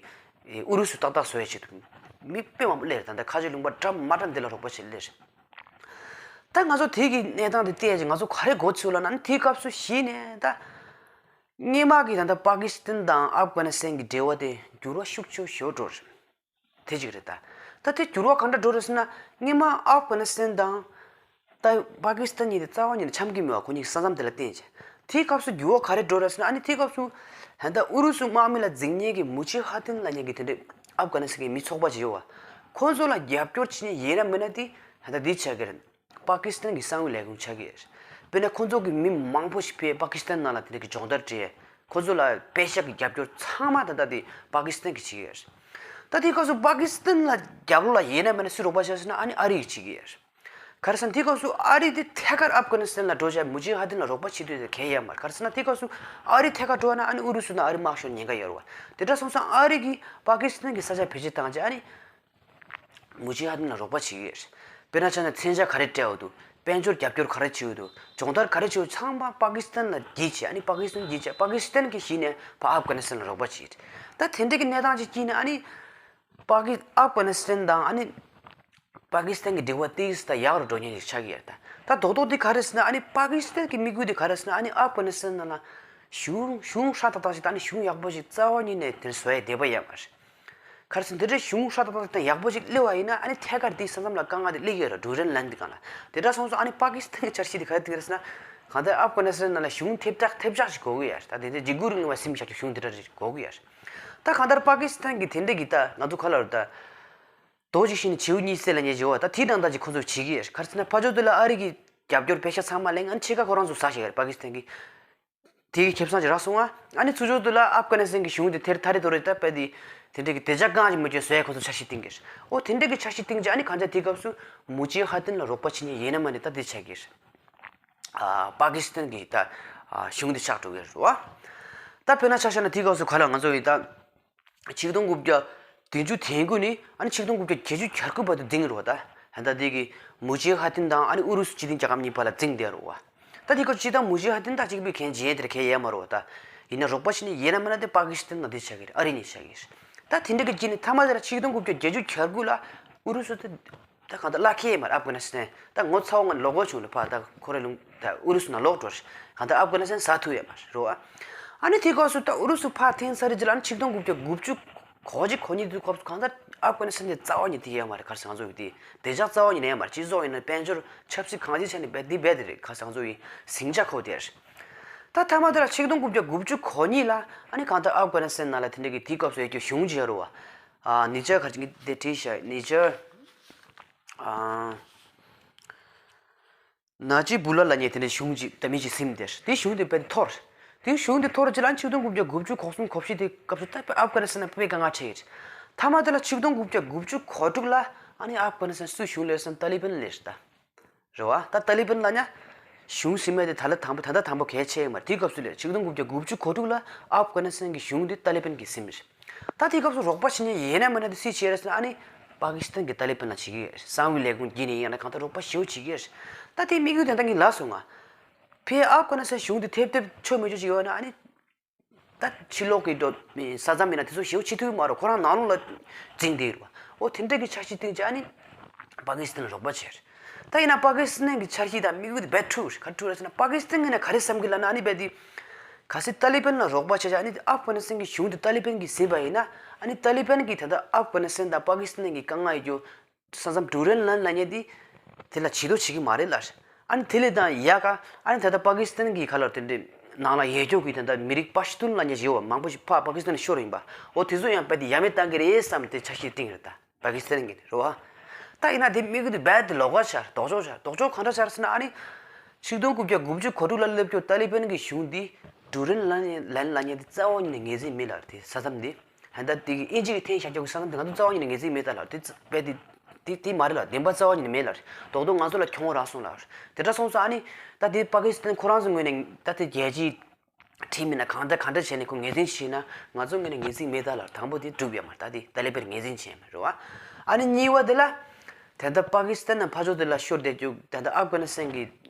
ཨུ་རུ་སུ་ཏག་ཏག་བཟོ་ཡ་ཆེད་དུ་མི་དཔེ་མང་པོ་སླེབས་རེད། ད་ད་ཁ་ཆེ་ལུང་པ་འདྲ་མ་འདྲ་འདི་ལ་རོགས་པ་བྱེད་སླེབས་རེད། ད་ང་ཚོ་དེ་གི་གནས་སྟངས་དེ་བལྟས་ཀྱི་ང་ཚོ་ག་རེ་གོ་ཚུལ་ལབ་ན། དེའི་སྐབས་སུ་གཞི་ནས་ད་སྔོན་མ་གི་ད་ད་པ་ཀི་སི་ཐན་དང་ཨབ་གྷ་ནི་སི་ཐན་གི་འབྲེལ་བ་དེ་འགྱུར་བ་ཤུགས་ཆེ་ཤོས་འགྲོ་རེད། དེ་གཅིག་རེད། ད་ད་དེ་འགྱུར་བ་ག་འདྲ་འགྲོ་རེད་ཟེར་ན། སྔོན་མ་ཨབ་གྷ་ནི་སི་ཐན་དང་ད་པ་ཀི་སི་ཐན་གཉིས་དེ་རྩ་བ་ཉིད་ནས་འཆམ་གྱི་མེད་པ། ཁོ་གཉིས་ཀྱི་ས་མཚམས་དེ་ལ་བརྟེན་བྱས། དེའི་སྐབས་སུ་འགྱུར་བ་ག་རེ་འགྲོ་རེད་ཟེར་ན། ཨ་ནི་དེའི་སྐབས་སུ་ད་ཨུ་རུ་སུ་དམག་མི་ལ་འཛིང་མཁན་གྱི་མུ་ཇི་ཧ་དིན་ལབ་མཁན་གྱི་དེ་འདྲའི་ཨབ་གྷ་ནི་སི་ཐན་གྱི་མི་ཚོགས་པ་ཅིག་ཡོད་པ། ཁོ་ཚོ་ལ་རྒྱབ་སྐྱོར་བྱེད་མཁན་ཡིན་ན་མིན་ན་དེ་ད་འདི་ཆགས་ཀྱི་རེད། པ་ཀི་སི་ཐན་གྱི་གསང་བའི་ལས་ཁུངས་ཆགས་ཀྱི་ཡོད་རེད། དཔེར་ན་ཁོ་ཚོ་གི་མི་མང་པོ་ཞིག་ཕེབས། པ་ཀི་སི་ཐན་ནང་ལ་དེ་འདྲ་གི་སྦྱོང་བརྡར་སྤྲད། ཁོ་ཚོ་ལ་པེ་ཤག་གི་རྒྱབ་སྐྱོར་ཚང་མ་ད་ལྟ་དེ་པ་ཀི་སི་ཐན་གྱིས་བྱེད་ཀྱི་ཡོད་རེད། ད་དེའི་སྐབས་སུ་པ་ཀི་སི་ཐན་ལ་རྒྱབ་ལོགས་ལ་ཡིན་ན་མིན་ན་སུས་རོགས་པ་བྱས་ཟེར་ན། ཨ་ནི་ཨ་རི་གིས་བྱེད་ཀྱི་ཡོད་རེད། ག་རེ་ཟེར་ན་དེའི་སྐབས་སུ་ཨ་རི་དེ་ཐད་ཀར་ཨབ་གྷ་ནི་སི་ཐན་ལ་འགྲོ་བྱས་མུ་ཇི་ཧ་དིན་ལ་རོགས་པ་བྱེད་འདོད་དེ་གང་ཡང་ཡོད་མ་རེད། ག་རེ་ཟེར་ན་དེའི་སྐབས་སུ་ཨ་རི་ཐད་ཀར་འགྲོ་བ་ན་ཨ་ནི་ཨུ་རུ་སུ་དང་ཨ་རི་དམག་ཤོར་ཉེན་ཁ་ཡོད་རེད་བ། དེ་འདྲ་སོང་ཙང་ཨ་རི་གིས་པ་ཀི་སི་ཐན་གྱི་ས་ཆ་བེད་སྤྱོད་བཏང་བྱས་ཨ་ནི་མུ་ཇི་ཧ་དིན་ལ་རོགས་པ་བྱེད་ཀྱི་ཡོད་རེད། དཔེར་ན་ཆ་ན་མཚོན་ཆ་ག་རེ་སྤྲད་འོ་འདུག་དཔལ་འབྱོར་རྒྱབ་སྐྱོར་ག་རེ་བྱེད་འོ་འདུག་སྦྱོང་བརྡར་ག་རེ་བྱེད་འོ་ཚང་མ་པ་ཀི་སི་ཐན་ལ་བརྒྱུད་བྱས། ཨ་ནི་པ་ཀི་སི་ཐན་བརྒྱུད་བྱས། པ་ཀི་སི་ཐན་གྱི་གཞི་ནས་ཕར་ཨབ་གྷ་ནི་སི་ཐན་ལ་རོགས་པ་བྱེད། ད་དེ་འདྲ་གི་གནས་སྟངས་ཅིག་དཀྱིལ་ནས་ཨ་ནི་པ་ཀི་ཨབ་གྷ་ནི་སི་ཐན་དང་ཨ་ནི་པ་ཀི་སི་ཐན་གྱི་འབྲེལ་བ་ཏོག་ཙམ་ད་ཡག་རུ་འགྲོ་མཁན་ཞིག་ཆགས་ཀྱི་ཡོད། ད་ད་རྡོག་རྡོག་དེ་ག་རེ་ཟེར་ན། ཨ་ནི་པ་ཀི་སི་ཐན་གྱི་དམིགས་ཡུལ་དེ་ག་རེ་ཟེར་ན། ཨ་ནི་ཨབ་གྷ་ནི་སི་ཐན་ནང་ལ་གཞུང་གཞུང་ཧྲ་ཏག་ཏག་ཞིག་དང་། ཨ་ནི་གཞུང་ཡག་པོ་ཞིག་རྩ་བ་ཉིད་ནས་དེར་བཟོ་ཡ་འདོད་པ་ཡོད་མ་རེད། ག་རེ་ཟེར་ན་དེ་འདྲའི་གཞུང་ཧྲ་ཏག་ཏག་དང་ཡག་པོ་ཞིག་སླེབས་པ་ཡིན་ན། ཨ་ནི་ཐད་ཀར་དེའི་ས་མཚམས་ལ་དཀའ་ངལ་དེ་སླེབས་ཀྱི་ཡོད་རེད། ཌུ་རན་ལན་དེ་སྒང་ལ། དེ་འདྲ་སོང་ཙང་ཨ་ནི་པ་ཀི་སི་ཐན་གྱི་འཆར་གཞི་དེ་ག་རེ་འདུག་ཟེར་ན། གང་ལྟར་ཨབ་གྷ་ནི་སི་ཐན་ནང་ལ་གཞུང་ཐེབས་ཆག་ཐེབས་ཆག་ཞིག་དགོས་ཀྱི་ཡོད་རེད། ད་དེ་འདྲའི་འཇིགས་སྐུལ་རིང་ལུགས་པ་ཟིན་བཞག་རྒྱུ་གཞུང་དེ་འདྲ་ཞིག་དགོས་ཀྱི་ཡོད་རེད། ད་གང་ལྟར་པ་ཀི་སི་ཐན་གྱི་དེ་འདྲ་གི་ད་ང་ཚོ་ག་ལ་རེད། ད་ རྡོ་གཅིག་བཤིག་ནས་བྱེའུ་གཉིས་བསད་ལབ་མཁན་ཅིག་ཡོད་པ། ད་དེའི་དང་འདྲ་ཅིག་ཁོ་ཚོས་བྱེད་ཀྱི་ཡོད། ག་རེ་ཟེར་ན་ཕར་ཕྱོགས་དེ་ལ་ཨ་རི་གི་རྒྱབ་སྐྱོར་པེ་ཤག་ཚང་མ་ལེན། ཨ་ནི་ཕྱི་ཁ་ཁོ་རང་ཚོ་ཟ་བཞག་ཡོད་རེད། པ་ཀི་སི་ཐན་གྱི་དེ་གི་ཁེ་བཟང་ཅིག་རག་སོང་ང་། ཨ་ནི་ཚུར་ཕྱོགས་དེ་ལ་ཨབ་གྷ་ནི་སི་ཐན་གྱི་གཞུང་དེ་དེར་ཐ་རེ་ཐོ་རེ་ད་པ་དེ་དེ་འདྲ་གི་དེ་ཇག་གང་ཅིག་མི་སྐྱོན་བཟོ་ཡ་ཁོ་ཚོ་འཆར་གཞི་བཏིང་གི་རེད། ཨོ་དེ་འདྲ་གི་འཆར་གཞི་བཏིང་རྗེས་ཨ་ནི་གང་ཅག་དེའི་སྐབས་སུ་མུ་ཇི་ཧ་དིན་ལ་རོགས་པ་བྱེད་མཁན་ཡིན་ན་མིན་ན་ད་དེ་ཆགས་ཀྱི་རེད། ཨ་པ་ཀི་སི་ཐན་གྱི་ད་ཨ་གཞུང་དེ་ཆགས་འགྲོ་གི་རེད་བ། ད་དཔེར་ན་ཆ་བཞག་ན་དེའི་སྐབས་སུ་ག་ལ་ང་ཚོ་ཡི་ད། ཆིག་སྟོང་དགུ་བརྒྱ་བདུན་ཅུ་དོན་དགུ་ནས་ཨ་ནི་ཆིག་སྟོང་དགུ་བརྒྱ་བརྒྱད་ཅུ་གྱ་དགུ་བར་དུ་འཛིང་རོགས་ད། ད་ལྟ་དེ་གི་མུ་ཇི་ཧ་དིན་དང་ཨ་ནི་ཨུ་རུ་སུ་སྤྱི་མཐུན་རྒྱལ་ཁབ་གཉིས་བར་ལ་འཛིང་བསྡད་རོགས། ད་དེ་ག་སྤྱི་དང་མུ་ཇི་ཧ་དིན་ད་གཅིག་པུའི་གན་བརྗེད་དེར་གན་ཡས་མ་རོགས་ད། ཡིན་ན་རོགས་པ་ཞིག་ནི་ཡས་ན་མ་ན་དེ་པ་ཀི་སི་ཐན་ན་དེ་ཆགས་ཀྱི་རེད། ཨ་རི་ནས་ཆགས་ཀྱི་རེད། ད་དེ་འདྲ་གི་རྗེས་ནས་མཐའ་མ་དེ་ལ་ཆིག་སྟོང་དགུ་བརྒྱ་བརྒྱད་ཅུ་གྱ་དགུ་ལ་ཨུ་རུ་སུ་དེ། ད་གང་ལྟར་བརླག་ཁེལ་མ་རེད། ཨབ་གྷ་ནི་སི་ཐན་ད་ངོ་ཚ་བོ་ང་ལོག་གོ་བྱུང་ལ་ཕ་ད་ཁོ་རེ་ལུང་ད་ཨུ་རུ་སུ་ནང་ལོག་འགྲོ་རེད། གང་ལྟར་ཨབ་གྷ་ནི་སི་ཐན་ཟ་ཐུབ་ཡོད་མ་རེད་རོ། ཨ་ནི་དེའི་སྐབས་སུ་ད་ཨུ་རུ་སུ་ཕར་འཐེན་ཚར་རྗེས་ལ་ཨ་ནི་ཆིག་སྟོང་དགུ་བརྒྱ་དགུ་བཅུ་གོ་གཅིག་གོ་གཉིས་དུས་སྐབས་སུ་གང་ལྟར་ཨབ་གྷ་ནི་སི་ཐན་གྱི་རྩ་བ་ཉིད་དེ་ཡོད་མ་རེད། ག་རེ་ཟེར་ང་ཚོ་ཡི་དེ་དེ་ཇག་རྩ་བ་ཉིད་ནས་ཡོད་མ་རེད། སྤྱི་ཚོགས་ཡིན་ན་དཔལ་འབྱོར་ཆབ་སྲིད་གང་ཅིའི་ཆ་ནས་རྦད་དེ་རྦད་དེ་རེད། ག་རེ་ཟེར་ང་ཚོ་ཡི་ཟིང་ཆ་ཁོ་དེ་རེད། ད་མཐའ་མ་དེ་ལ་ཆིག་སྟོང་དགུ་བརྒྱ་དགུ་བཅུ་གོ་གཉིས་ལ་ཨ་ནི་གང་ལྟར་ཨབ་གྷ་ནི་སི་ཐན་ནང་ལ་དེ་འདྲ་གི་དེའི་སྐབས་སུ་ཡོད་རྒྱུ་གཞུང་ཅིག་ཡོད་རེད་བ། ཨ་ནི་ཇར་ག་ཅིག་དེ་བྲིས་ཤག་ནི་ཇར། ཨ་ན་ཇི་བུ་ལ་ལབ་མཁན་དེ་འདྲའི་གཞུང་ཅིག་ད་མི་ཅིག་ཟིན་དེར་དེའི་གཞུང་དེ་དཔེ་འཐོར། དེའི་གཞུང་དེ་འཐོར་རྗེས་ལ་ཆིག་སྟོང་དགུ་བརྒྱ་དགུ་བཅུ་གོ་གསུམ་གོ་བཞི་དེའི་སྐབས་སུ་ད་དཔེ་ཨབ་གྷ་ནི་སི་ཐན་དཔེ་དཀའ་ངལ་འཕྲད་ཡོད། མཐའ་མ་དེ་ལ་ཆིག་སྟོང་དགུ་བརྒྱ་དགུ་བཅུ་གོ་དྲུག་ལ་ཨ་ནི་ཨབ་གྷ་ནི་སི་ཐན་སུའི་གཞུང་སླེབས་སོང་། ཏཱ་ལི་བན་སླེབས་ད། རེད་བ། ད་ཏཱ་ལི་བན་ལབ་ན་གཞུང་ཟིན་མེད་དེ་ད་ལ་དང་པོ་ད་ལྟ་དང་པོ་གལ་ཆེ་ཡོད་མ་རེད། དེའི་སྐབས་སུ་ལས་ཆིག་སྟོང་དགུ་བརྒྱ་དགུ་བཅུ་གོ་དྲུག་ལ་ཨབ་གྷ་ནི་སི་ཐན་གྱི་གཞུང་དེ་ཏཱ་ལི་བན་གྱིས་ཟིན་པ་རེད། ད་དེའི་སྐབས་སུ་རོགས་པ་བྱེད་མཁན་ཡིན་ན་མིན་ན་དེ་སུས་བྱེད་རེད་ཟེར་ན་ཨ་ནི་པ་ཀི་སི་ཐན་གྱི་ཏཱ་ལི་བན་ལ་བྱེད་ཀྱི་ཡོད་རེད། གསང་བའི་ལས་ཁུངས་བརྒྱུད་ནས་ཡིན་ན་གང་ལྟར་རོགས་པ་ཞེ་པོ་བྱེད་ཀྱི་ཡོད་རེད། ད་དེའི་དམིགས་ཡུལ་དེ་འདྲ་གིན་ལབ་སོང་ང་། ཕའི་ཨབ་གྷ་ནི་སི་ཐན་གཞུང་དེ་ཐེབས་ཐེབས་ཆོག་མི་ཆོག་ཅིག་ཡོད་ན་ཨ་ནི། ད་ཕྱི་ལོགས་ཀྱི་འགྲོ་ས་མཚམས་མིན་ན་དེ་ཚོ་ཞེ་པོ་ཕྱི་ཐུག་མ་རོགས་ཁོ་རང་ནང་ལོགས་ལ་འཛིང་བསྡད་ཡོད་རེད་བ། ཨོ་དེ་འདྲ་གི་འཆར་གཞི་བཏིང་བྱས་ཨ་ནི་པ་ཀི་སི་ཐན་ལ་རོགས་པ་བྱས་རེད། ད་ཡིན་ན་པ་ཀི་སི་ཐན་གི་འཆར་གཞི་དང་དམིགས་ཡུལ་དེ་རྦད་འཁྲུག་རེད། ག་འཁྲུག་རེད་ཟེར་ན་པ་ཀི་སི་ཐན་གི་ནས་ག་རེ་བསམ་གི་ལབ་ན་ཨ་ནི་རྦད་དེ་གལ་སྲིད་ཏཱ་ལི་བན་ལ་རོགས་པ་བྱས་བྱས་ཨ་ནི་ཨབ་གྷ་ནི་སི་ཐན་གི་གཞུང་དེ་ཏཱ་ལི་བན་གིས་ཟིན་པ་ཡིན་ན་ཨ་ནི་ཏཱ་ལི་བན་གིས་ད་ལྟ་ཨབ་གྷ་ནི་སི་ཐན་དང་པ་ཀི་སི་ཐན་གི་དཀའ་ངལ་ཡོད་རྒྱུ། ས་མཚམས་ཌུ་རན་ལན་ལབ་མཁན་དེ་དེ་ལ་བྱེད་དོ་བྱེད་ཀྱི་མ་རེད་ལབ། ཨ་ནི་དེ་ལས་ད་ཡག་ག་ཨ་ནི་ད་ལྟ་པ་ཀི་སི་ཐན་གྱི་ཁ་ལོར་དེ་འདྲའི་ནང་ལ་ཡོད་རྒྱུ་གི་ད་ལྟ་མི་རིགས་པ་ཤི་ཏུན་ལབ་མཁན་ཞིག་ཡོད་པ་མང་པོ་ཞིག་ཕར་པ་ཀི་སི་ཐན་ལ་ཤོར་ཡིན་པ། འོ་དེ་ཚོ་ཡང་རྦད་དེ་ཡ་མེད་བཏང་གི་རེད་བསམ་དེ་འཆར་གཞི་བཏིང་རེད་ད་པ་ཀི་སི་ཐན་གྱི་རེད་བ། ད་ཡིན་ན་དེ་དམིགས་ཡུལ་དེ་རྦད་དེ་ལོགས་ཀ་ཆགས་ལྡོག་ཕྱོགས་ཆགས། ལྡོག་ཕྱོགས་གང་འདྲ་ཆགས་ཟེར་ན་ཨ་ནི་ཆིག་སྟོང་དགུ་བརྒྱ་དགུ་བཅུ་གོ་དྲུག་ལ་སླེབས་རྒྱུ་ཏཱ་ལི་བན་གྱི་གཞུང་འདི་ཌུ་རན་ལན་ལན་ལབ་མཁན་དེ་རྩ་བ་ཉིད་ནས་ངོས་འཛིན་མེད་ལབ་རེད། དེ་ས་མཚམས་འདི། ཧན་ད་དེ་གི་ཨིན་ཇི་གི་འཐེན་བཞག་རྒྱུ་གི་ས་མཚམས་དེ་ང་ཚོ་རྩ་བ་ཉིད་ནས་ངོས་འཛིན་མེད་ད་ལབ། དེ་རྩ་དཔེ་དེ་དེ་དེ་མ་རེད་ལབ། བདེན་པ་རྩ་བ་ཉིད་ནས་མེད་ལབ་རེད། རྡོག་རྡོག་ང་ཚོ་ལ་གྱོང་རག་སོང་ལབ་རེད། དེ་འདྲ་སོང་ཙང་ཨ་ནི་ད་དེ་པ་ཀི་སི་ཐན་ཁོ་རང་ཚོ་ངོས་ནས་ད་དེ་རྒྱལ་སྤྱིའི་ཁྲིམས་མིན་ན་གང་ལྟར་གང་འདྲ་བྱས་ནས་ཁོ་ངོས་འཛིན་བྱས་ན་ང་ཚོ་ངོས་ནས་ངོས་འཛིན་མེད་ད་ལབ། དང་པོ་དེ་གྲུབ་ཡོད་མ་རེད། ད་དེ་ཏཱ་ལི་བན་ངོས་འཛིན་བྱས་མ་རེད་བ། ཨ་ནི་གཉིས་པ་དེ་ལ་ད་ལྟ་པ་ཀི་སི་ཐན་ནང་ཕར་ཕྱོགས་དེ་ལ་ཤོར་བསྡད་རྒྱུ་ད་ལྟ་ཨབ་གྷ་ནི་སི་ཐན་གྱི་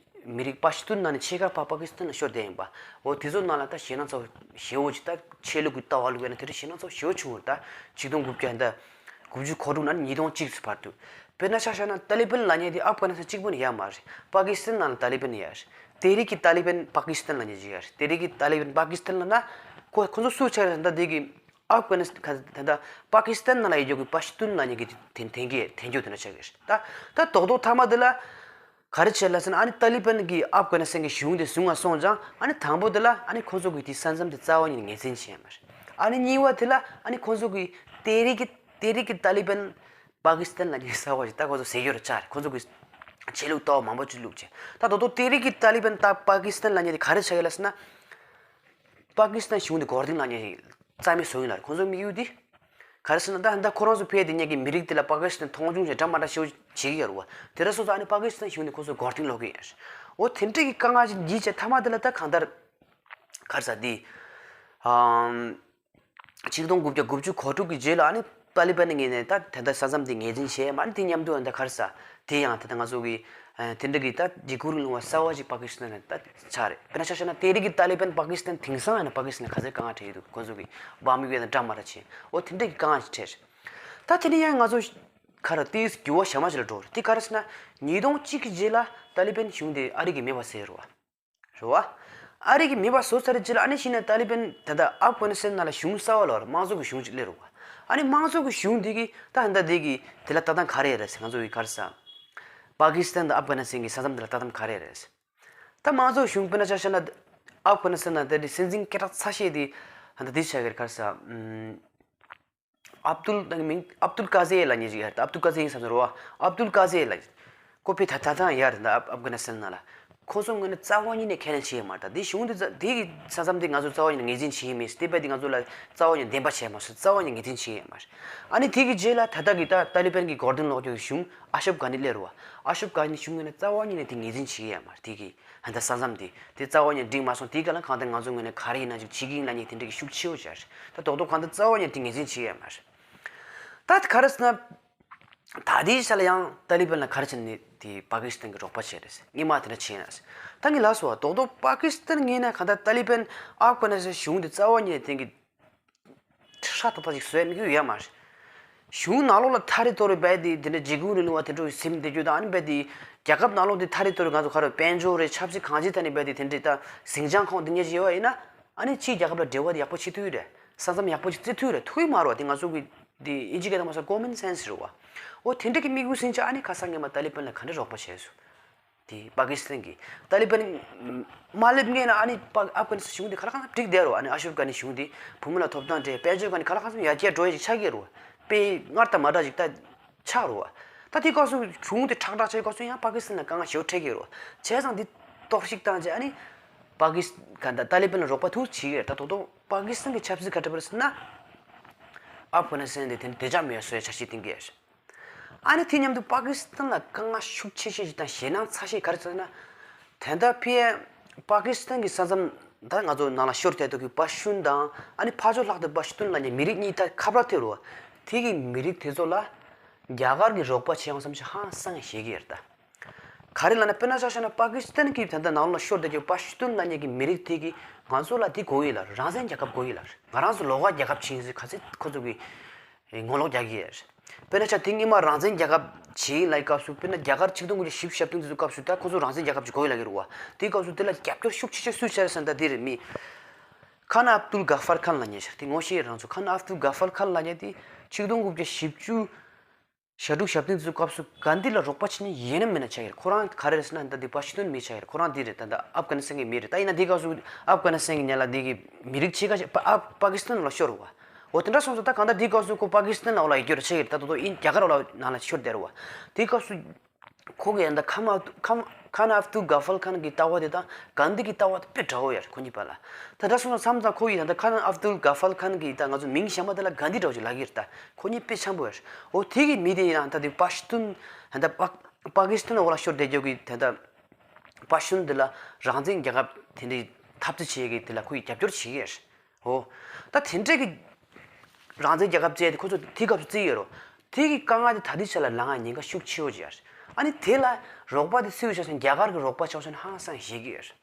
མི་རིགས་པ་ཤི་ཏུན་ནང་ནས་ཕྱེད་ཀ་ཕར་པ་ཀི་སི་ཐན་ལ་ཤོར་བསྡད་ཡིན་པ། འོ་དེ་ཚོ་ནང་ལ་ད་ཞེད་སྣང་ཚ་པོ་ཞེ་པོ་ཅིག་ད་ཆོས་ལུགས་ཀྱི་ལྟ་བ་ལུགས་ཡིན་ན་དེ་འདྲ་ཞེད་སྣང་ཚ་པོ་ཞེ་པོ་བྱུང་བ་རེད། ད་ཆིག་སྟོང་དགུ་བརྒྱ་ད་དགུ་བཅུ་གོ་དྲུག་ནས་ཉིས་སྟོང་གཅིག་ཙམ་བར་དུ། དཔེར་ན་ཆ་བཞག་ན་ཏཱ་ལི་བན་ལབ་མཁན་དེ་ཨབ་གྷ་ནི་སི་ཐན་གཅིག་པུ་ནས་ཡོད་མ་རེད། པ་ཀི་སི་ཐན་ནང་ལ་ཏཱ་ལི་བན་ཡོད་རེད། ཏེ་རིག་གི་ཏཱ་ལི་བན་པ་ཀི་སི་ཐན་ལབ་མཁན་ཅིག་ཡོད་རེད། ཏེ་རིག་གི་ཏཱ་ལི་བན་པ་ཀི་སི་ཐན་ལབ་ན་ཁོ་ཁོ་ཚོ་སུ་ཆགས་རེད་ད་དེ་གི་ཨབ་གྷ་ནི་སི་ཐན་ད་ལྟ་པ་ཀི་སི་ཐན་ནང་ལ་ཡོད་རྒྱུ་གི་པ་ཤི་ཏུན་ལབ་མཁན་གྱི་དེ་དེང་གི་དེང་རྒྱུ་དེ་འདྲ་ཆགས་ཀྱི་རེད། ད་ད་རྡོག་རྡོག་མཐའ་མ་དེ་ལ་ག་རེ་བྱས་ལབ་ཟེར་ན་ཨ་ནི་ཏཱ་ལི་བན་གྱིས་ཨབ་གྷ་ནི་སི་ཐན་གྱི་གཞུང་དེ་བཟུང་བ་སོང་ཙང་ཨ་ནི་དང་པོ་དེ་ལ་ཨ་ནི་ཁོ་ཚོ་གི་དེ་ས་མཚམས་དེ་རྩ་བ་ཉིད་ནས་ངོས་འཛིན་བྱས་མ་རེད། ཨ་ནི་གཉིས་པ་དེ་ལ་ཨ་ནི་ཁོ་ཚོ་གི་ཏེ་རིག་གི་ཏེ་རིག་གི་ཏཱ་ལི་བན་པ་ཀི་སི་ཐན་ལབ་མཁན་གསར་པ་ཞིག་ད་ཁོ་ཚོ་ཟེར་རྒྱུ་རེད་ཆགས་རེད། ཁོ་ཚོ་གི་ཆོས་ལུགས་ལྟ་བ་མང་པོ་ཅིག་བླུགས་བྱས་ད་རྡོག་རྡོག་ཏེ་རིག་གི་ཏཱ་ལི་བན་ད་པ་ཀི་སི་ཐན་ལབ་མཁན་དེ་ག་རེ་ཆགས་ཡོད་ལབ་ཟེར་ན། པ་ཀི་སི་ཐན་གཞུང་དེ་མགོ་རྟིང་ལབ་མཁན་ཞིག་རྩ་མེད་བཟོ་ཡིན་ལབ་རེད། ཁོང་ཚོའི་དམིགས་ཡུལ་དེ། ག་རེ་ཟེར་ན་ད་ད་ཁོ་རང་ཚོ་ཕལ་དེ་ཉག་གི་མི་རིགས་དེ་ལ་པ་ཀི་སི་ཐན་མཐོང་ཆུང་བྱས་འདྲ་མ་འདྲ་ཞེ་པོ་བྱེད་ཀྱི་ཡོད་རེད་བ། དེ་འདྲ་སོང་ཙང་ཨ་ནི་པ་ཀི་སི་ཐན་གཞུང་དེ་ཁོ་ཚོ་མགོ་རྟིང་སློག་གི་ཡོད་རེད། འོ་དེ་འདྲ་གི་དཀའ་ངལ་ཅིག་འདི་བྱས་མཐའ་མ་དེ་ལ་ད་གང་ལྟར། ག་རེ་ཟེར་དེ། ཨམ། ཆིག་སྟོང་དགུ་བརྒྱ་དགུ་བཅུ་གོ་དྲུག་གི་རྗེས་ལ་ཨ་ནི་ཏཱ་ལི་བན་ངོས་ནས་ད་དེ་འདྲ་ས་མཚམས་དེ་ངོས་འཛིན་བྱས་མ་ནི་དེ་མཉམ་དུ་ཨ་ནི་ད་ག་རེ་ཟེར། དེ་ཡང་ད་ལྟ་ང་ཚོ་གི་དེ་འདྲ་གི་ད་འཇིགས་སྐུལ་རིང་ལུགས་པ་གསར་པ་ཅིག་པ་ཀི་སི་ཐན་ནང་ད་ཆགས་རེད། དཔེར་ན་ཆ་བཞག་ན་ཏེ་རིག་གི་ཏཱ་ལི་བན་པ་ཀི་སི་ཐན་དེང་སང་ཡང་ན་པ་ཀི་སི་ཐན་ག་ཚོད་དཀའ་ངལ་འཕྲད་ཀྱི་འདུག་ཁོ་ཚོ་གི་དམག་མི་ཡོད་ན་འདྲ་མ་འདྲ་བྱས་འོ་དེ་འདྲ་གི་དཀའ་ངལ་ཞིག་འཕྲད་རེད། ད་དེ་ནས་ཡང་ང་ཚོ་ག་རེ་ཏོག་ཙམ་འགྱུར་བ་ཞེ་མ་ཞིག་ལ་འགྲོ་རེད། དེ་ག་རེ་ཟེར་ན་ཉིས་སྟོང་གཅིག་གི་རྗེས་ལ་ཏཱ་ལི་བན་གཞུང་དེ་ཨ་རི་གིས་མེད་པ་བཟོས་རེད་བ། རེད་བ། ཨ་རི་གིས་མེད་པ་བཟོས་ཚར་རྗེས་ལ་ཨ་ནི་གཞི་ནས་ཏཱ་ལི་བན་ད་ལྟ་ཨབ་གྷ་ནི་སི་ཐན་ནང་ལ་གཞུང་གསར་པ་ལོག་རེད། དམངས་གཙོ་གི་གཞུང་ཅིག་སླེབས་རེད་བ། ཨ་ནི་དམངས་གཙོ་གི་གཞུང་དེ་གིས་ད་ད་ལྟ་དེ་གི་དེ་ལ་ལྟ་སྟངས་ག་རེ་རེད་ཟེར་ང་ཚོ་གི་ག་རེ་ཟེར། པ་ཀི་སི་ཐན་དང་ཨབ་གྷ་ནི་སི་ཐན་གི་ས་མཚམས་དེ་ལ་ལྟ་སྟངས་ག་རེ་རེད་ཟེར། ད་དམངས་གཙོ་གཞུང་དཔེར་ན་ཆ་བཞག་ན་ཨབ་གྷ་ནི་སི་ཐན་ནང་ད་དེ་སྲིད་འཛིན་སྐད་གྲགས་ཚ་ཤོས་དེ་ད་ལྟ་དེ་ཆགས་ཀྱི་རེད་ག་རེ་ཟེར། ཨམ། ཨབ་དུལ་ད་མིང་ཨབ་དུལ་ཀ་ཟེ་ལབ་མཁན་ཅིག་ཡོད་རེད། ད་ཨབ་དུལ་ཀ་ཟེ་ཡིན་བསམ་ཚོར་བ། ཨབ་དུལ་ཀ་ཟེ་ལབ་མཁན་ཁོ་ཕེ་ད་ད་ཐང་ཡར་ད་ཨབ་ཨབ་གྷ་ནི་སི་ཐན་ནང་ལ། ཁོ་ཚོ་ངོས་ནས་རྩ་བ་ཉིད་ནས་ཁས་ལེན་བྱེད་ཡོད་མ་རེད། ད་དེ་གཞུང་དེ་རྩ་དེ་གི་ས་མཚམས་དེ་ང་ཚོ་རྩ་བ་ཉིད་ནས་ངོས་འཛིན་བྱེད་ཀྱི་མེད། དེ་བས་དེ་ང་ཚོ་ལ་རྩ་བ་ཉིད་ནས་བདེན་པ་བྱས་མ་སོང་། རྩ་བ་ཉིད་ངོས་འཛིན་བྱེད་ཀྱི་ཡོད་མ་རེད། ཨ་ནི་དེ་གི་རྗེས་ལ་ད་ལྟ་གི་ད་ཏཱ་ལི་བན་གི་འགོ་འདྲེན་ལོག་རྒྱུ་གི་གཞུང་ཨ་ཤབ་གྷ་ནི་སླེབས་རེད་བ། ཨ་ཤབ་གྷ་ནི་གཞུང་ངོས་ནས་རྩ་བ་ཉིད་ནས་དེ་ངོས་འཛིན་བྱེད་ཀྱི་ཡོད་མ་རེད། དེ་གི་ཧན་ད་ས་མཚམས་དེ་དེ་རྩ་བ་ཉིད་ནས་འགྲིག་མ་སོང་། དེ་ག་ལ་གང་ལྟར་ང་ཚོ་ངོས་ནས་ག་རེ་ཡིན་ན་ཅིག་བྱེད་ཀྱི་ཡིན་ལབ་མཁན་དེ་འདྲ་གི་ཤུགས་ཆེ་བོ་བྱས་རེད། ད་རྡོག་རྡོག་གང་ལྟར་རྩ་བ་ཉིད་ནས་དེ་ངོས་འཛིན་བྱེད་ཀྱི་ཡོད་མ་རེད། ད་ག་རེ་ཟེར་ན། ད་ལྟའི་ཆ་ལ་ཡང་ཏཱ་ལི་བན་ལ་ག་རེ་བྱས་ནས་དེ་པ་ཀི་སི་ཐན་གྱི་རོགས་པ་བྱས་རེད། སྔོན་མ་དེ་འདྲ་བྱས་ན། ད་ངས་ལབ་སོང་བ། རྡོག་རྡོག་པ་ཀི་སི་ཐན་ངོས་ནས་གང་ལྟར་ཏཱ་ལི་བན་ཨབ་གྷ་ནི་སི་ཐན་གཞུང་དེ་རྩ་བ་ཉིད་ནས་དེང་གི་ཧྲ་ཏག་ཏག་ཅིག་བཟོས་ཡོད་ཡོད་མ་རེད། གཞུང་ནང་ལོགས་ལ་ཐ་རི་ཐོ་རི་རྦད་དེ་དེ་འདྲ་འཇིགས་སྐུལ་རིང་ལུགས་པ་དེ་འདྲ་ཟིན་བསྡད་རྒྱུ་དང་། ཨ་ནི་རྦད་དེ་རྒྱལ་ཁབ་ནང་ལོགས་དེ་ཐ་རི་ཐོ་རི་ང་ཚོ་ག་རེ་དཔལ་འབྱོར་རེད། ཆབ་སྲིད་གང་ཅིའི་ཐད་ནས་རྦད་དེ་དེ་འདྲ་ད་ཟིང་ཆ་ཁོང་དེ་འདྲ་ཅིག་ཡོད་པ་ཡིན་ན། ཨ་ནི་ཕྱིའི་རྒྱལ་ཁབ་ལ་འབྲེལ་བ་དེ་ཡག་པོ་བྱེད་ཐུབ་ཀྱི་རེད། ས་མཚམས་ཡག་པོ་ཅིག་བརྩི་ཐུབ་ཀྱི་རེད། ཐུབ་ཀྱི་མ་རེད་བ། དེ་ང་ཚོ་གི་དེ་ཨིན་ཇི་སྐད་དུ་མ་སོང་ཀོ་མན་སེན་སི་རེད་བ། འོ་དེ་འདྲ་གི་དམིགས་ཡུལ་ཟིན་བྱས་ཨ་ནི་ཁ་སང་ངས་མ་ཏཱ་ལི་བན་ལ་ག་འདྲ་རོགས་པ་བྱས་སོང་། དེ་པ་ཀི་སི་ཐན་གྱིས་ཏཱ་ལི་བན་མ་སླེབས་སྔོན་ན་ཨ་ནི་པ་ཨབ་གྷ་ནི་སི་ཐན་གཞུང་དེ་ག་ལ་གང་འཚམ་འགྲིག་བསྡད་རེད་བ། ཨ་ནི་ཨ་ཤབ་གྷ་ནི་གཞུང་དེ་བུ་མོ་ལ་ཐོབ་ཐང་སྤྲད། དཔལ་འབྱོར་ག་ནི་ག་ལ་གང་འཚམ་ཡར་རྒྱས་འགྲོ་ཡ་ཅིག་ཆགས་ཀྱི་རེད་བ། དཔེ་སྔར་དང་མ་འདྲ་ཅིག་ད་ཆགས་རེད་བ། ད་དེ་སྐབས་སུ་གཞུང་དེ་ཁྲག་ཁྲག་ཆགས་སྐབས་སུ་ཡང་པ་ཀི་སི་ཐན་ལ་དཀའ་ངལ་ཞེ་པོ་འཕྲད་ཀྱི་རེད་བ། བྱས་ཙང་དེ་གཏོར་བཤིག་བཏང་རྗེས་ཨ་ནི་པ་ཀི་སི་ག་ད་ཏཱ་ལི་བན་ལ་རོགས་པ་ཐུག་བྱེད་ཀྱི་རེད། ད་དོ་དོ་པ་ཀི་སི་ཐན་གྱི་ཆབ་སྲིད་ག་འདྲ་པ་རེད་ཟེར་ན། ཨབ་གྷ་ནི་སི་ཐན་དེ་དེ་བདེ་འཇགས་མེད་པ་བཟོ་ཡ་འཆར་གཞི་བཏིང་གི་རེད། ཨ་ནི་དེ་མཉམ་དུ་པ་ཀི་སི་ཐན་ལ་དཀའ་ངལ་ཤུགས་ཆེ་ཤོས་ཤིག་དང་ཞེད་སྣང་ཚ་ཤོས་ག་རེ་ཟེར་ན། ད་ལྟ་ཕི་ཨེ་པ་ཀི་སི་ཐན་གྱི་ས་མཚམས་ད་ང་ཚོ་ནང་ལ་ཤོར་བསྡད་འདུག་གི་པ་ཤུན་དང་ཨ་ནི་ཕར་ཕྱོགས་ལྷག་ཏུ་པ་ཤུ་ཏུན་ལབ་མཁན་མི་རིགས་གཉིས་ད་ཁ་བྲལ་ཐེབས་རེད་བ། དེ་གི་མི་རིགས་དེ་ཚོ་ལ་རྒྱ་གར་གྱི་རོགས་པ་བྱེད་ཡོང་བསམ་ཤེས་ཧང་སང་ཞེད་ཀྱི་ཡོད་རེད་ད། ག་རེ་ལབ་ན་དཔེར་ན་ཆ་བཞག་ན་པ་ཀི་སི་ཐན་གྱི་ད་ལྟ་ནང་ལ་ཤོར་བསྡད་རྒྱུ་པ་ཤུ་ཏུན་ལབ་མཁན་གྱི་མི་རིགས་དེ་གིས་ང་ཚོ་ལ་དེ་དགོས་ཡོད་ལ། རང་བཙན་རྒྱལ་ཁབ་དགོས་ཡོད་ལ། ང་རང་ཚོ་ལོགས་ཀ་རྒྱལ་ཁབ་ཆགས་ཡིན་ཟེར་ག་ཚོད་ཁོ་ཚོ་གི་ངོ་ལོག་རྒྱག་གི་ཡོད། དཔེར་ན་ཆ་དེ་སྔོན་མ་རང་བཙན་རྒྱལ་ཁབ་བྱེད་ཡིན་ལབ་སྐབས་སུ། དཔེར་ན་རྒྱ་གར་ཆིག་སྟོང་དགུ་བརྒྱ་བཞི་བཅུ་ཞེ་བདུན་དེ་ཚོ་སྐབས་སུ་ད་ཁོ་ཚོ་རང་བཙན་རྒྱལ་ཁབ་ཅིག་དགོས་ཡོད་ལབ་ཀྱི་རེད་བ། དེའི་སྐབས་སུ་དེ་ལ་རྒྱབ་སྐྱོར་ཤུགས་ཆེ་ཤོས་སུས་བྱས་རེད་ཟེར་ན་ད་དེ་རེད། མི་ཁཱན་ཨབ་དུལ་གྷ་ཧྥར་ཁཱན་ལབ་མཁན་ཞིག་དེ་ངོ་ཤེས་རང་ཚོ་ཁཱན་ཨབ་དུལ་གྷ་ཧྥར་ཁཱན་ལབ་མཁན་དེ་ཆིག་སྟོང་དགུ་བརྒྱ་བཞི་བཅུ་ཞེ་དྲུག་ཞེ་བདུན་དེ་ཚོའི་སྐབས་སུ་གྷན་དྷི་ལ་རོགས་པ་བྱེད་མཁན་ཡིན་ནམ་མིན་ན་ཆགས་ཀྱི་རེད། ཁོ་རང་ག་རེ་རེད་ཟེར་ན་ད་དེ་པ་ཤུ་ཏུན་མི་ཆགས་ཀྱི་རེད། ཁོ་རང་དེ་རེད། ད་ད་ཨབ་གྷ་ནི་སི་ཐན་གྱི་མི་རེད། ད་ཡིན་ན་དེའི་སྐབས་སུ་ཨབ་གྷ་ནི་སི་ཐན་གྱི་ཉེ་ལ་དེ་གི་མི་རིགས་ཕྱེད་ཀ་ཞིག་པ་ཨབ་པ་ཀི་སི་ཐན་ལ་ཤོར་བ། འོ་དེ་འདྲ་སོང་ཙང་ད་གང་ལྟར་དེའི་སྐབས་སུ་ཁོ་པ་ཀི་སི་ཐན་ལ་འོ་ལ་ཡི་གེ་ར་ཆགས་ཀྱི་རེད། ད་དོ་དོ་ཨིན་རྒྱ་གར་འོ་ལ་ནང་ལ་ཤོར་བསྡད་རེད་བ། དེའི་སྐབས་སུ་ཁོ་གི་ཡང་ད་ཁཱན་ཨབ་ཁཱན་ཁཱན་ཨབ་དུལ་གྷ་ཧྥར་ཁཱན་གི་ལྟ་བ་དེ་དང་གྷན་དྷི་གི་ལྟ་བ་དེ་དཔེ་འདྲ་བོ་ཡོད་རེད་ཁོ་གཉིས་བར་ལ། ད་འདྲ་སོང་ཙང་མཚམས་མཚམས་ཁོ་ཡི་ད་ད་ཁཱན་ཨབ་དུལ་གྷ་ཧྥར་ཁཱན་གི་ད་ང་ཚོ་མིང་གཞན་པ་དེ་ལ་གྷན་དྷི་འདྲ་བོ་ཅིག་ལབ་ཀྱི་རེད། ད་ཁོ་གཉིས་དཔེ་འཆམ་པོ་ཡོད་རེད། འོ་དེ་གི་མི་དེ་ཡང་ད་དེ་པ་ཤུ་ཏུན་ད་པ་པ་ཀི་སི་ཐན་འོག་ལ་ཤོར་བསྡད་རྒྱུ་གི་ད་ད་པ་ཤུན་དེ་ལ་རང་བཙན་རྒྱལ་ཁབ་དེ་འདྲའི་འཐབ་རྩོད་བྱེད་ཀྱི་དེ་ལ་ཁོ་ཡི་རྒྱབ་སྐྱོར་བྱེད་ཀྱི་ཡོད་རེད། འོ། ད་དེ་འདྲས་ཀྱི་རང་བཙན་རྒྱལ་ཁབ་བཙལ་ཏེ་ཁོ་ཚོ་དེའི་སྐབས་སུ་བརྩིས་ཡོད་རེད། དེ་གི་དཀའ་ངལ་དེ་ད་ལྟའི་ཆ་ལ་ལངས་ཡ་ཉེན་ཁ་ཤུགས་ཆེ་བོ་ཅིག་ཡོད་རེད། ཨ་ནི་དེ་ལ་རོགས་པ་དེ་སུས་བྱས་སོང་། རྒྱ་གར་གྱི་རོགས་པ་བྱས་སོང་ན་ཧང་སང་ཞེད་ཀྱི་ཡོད་རེད།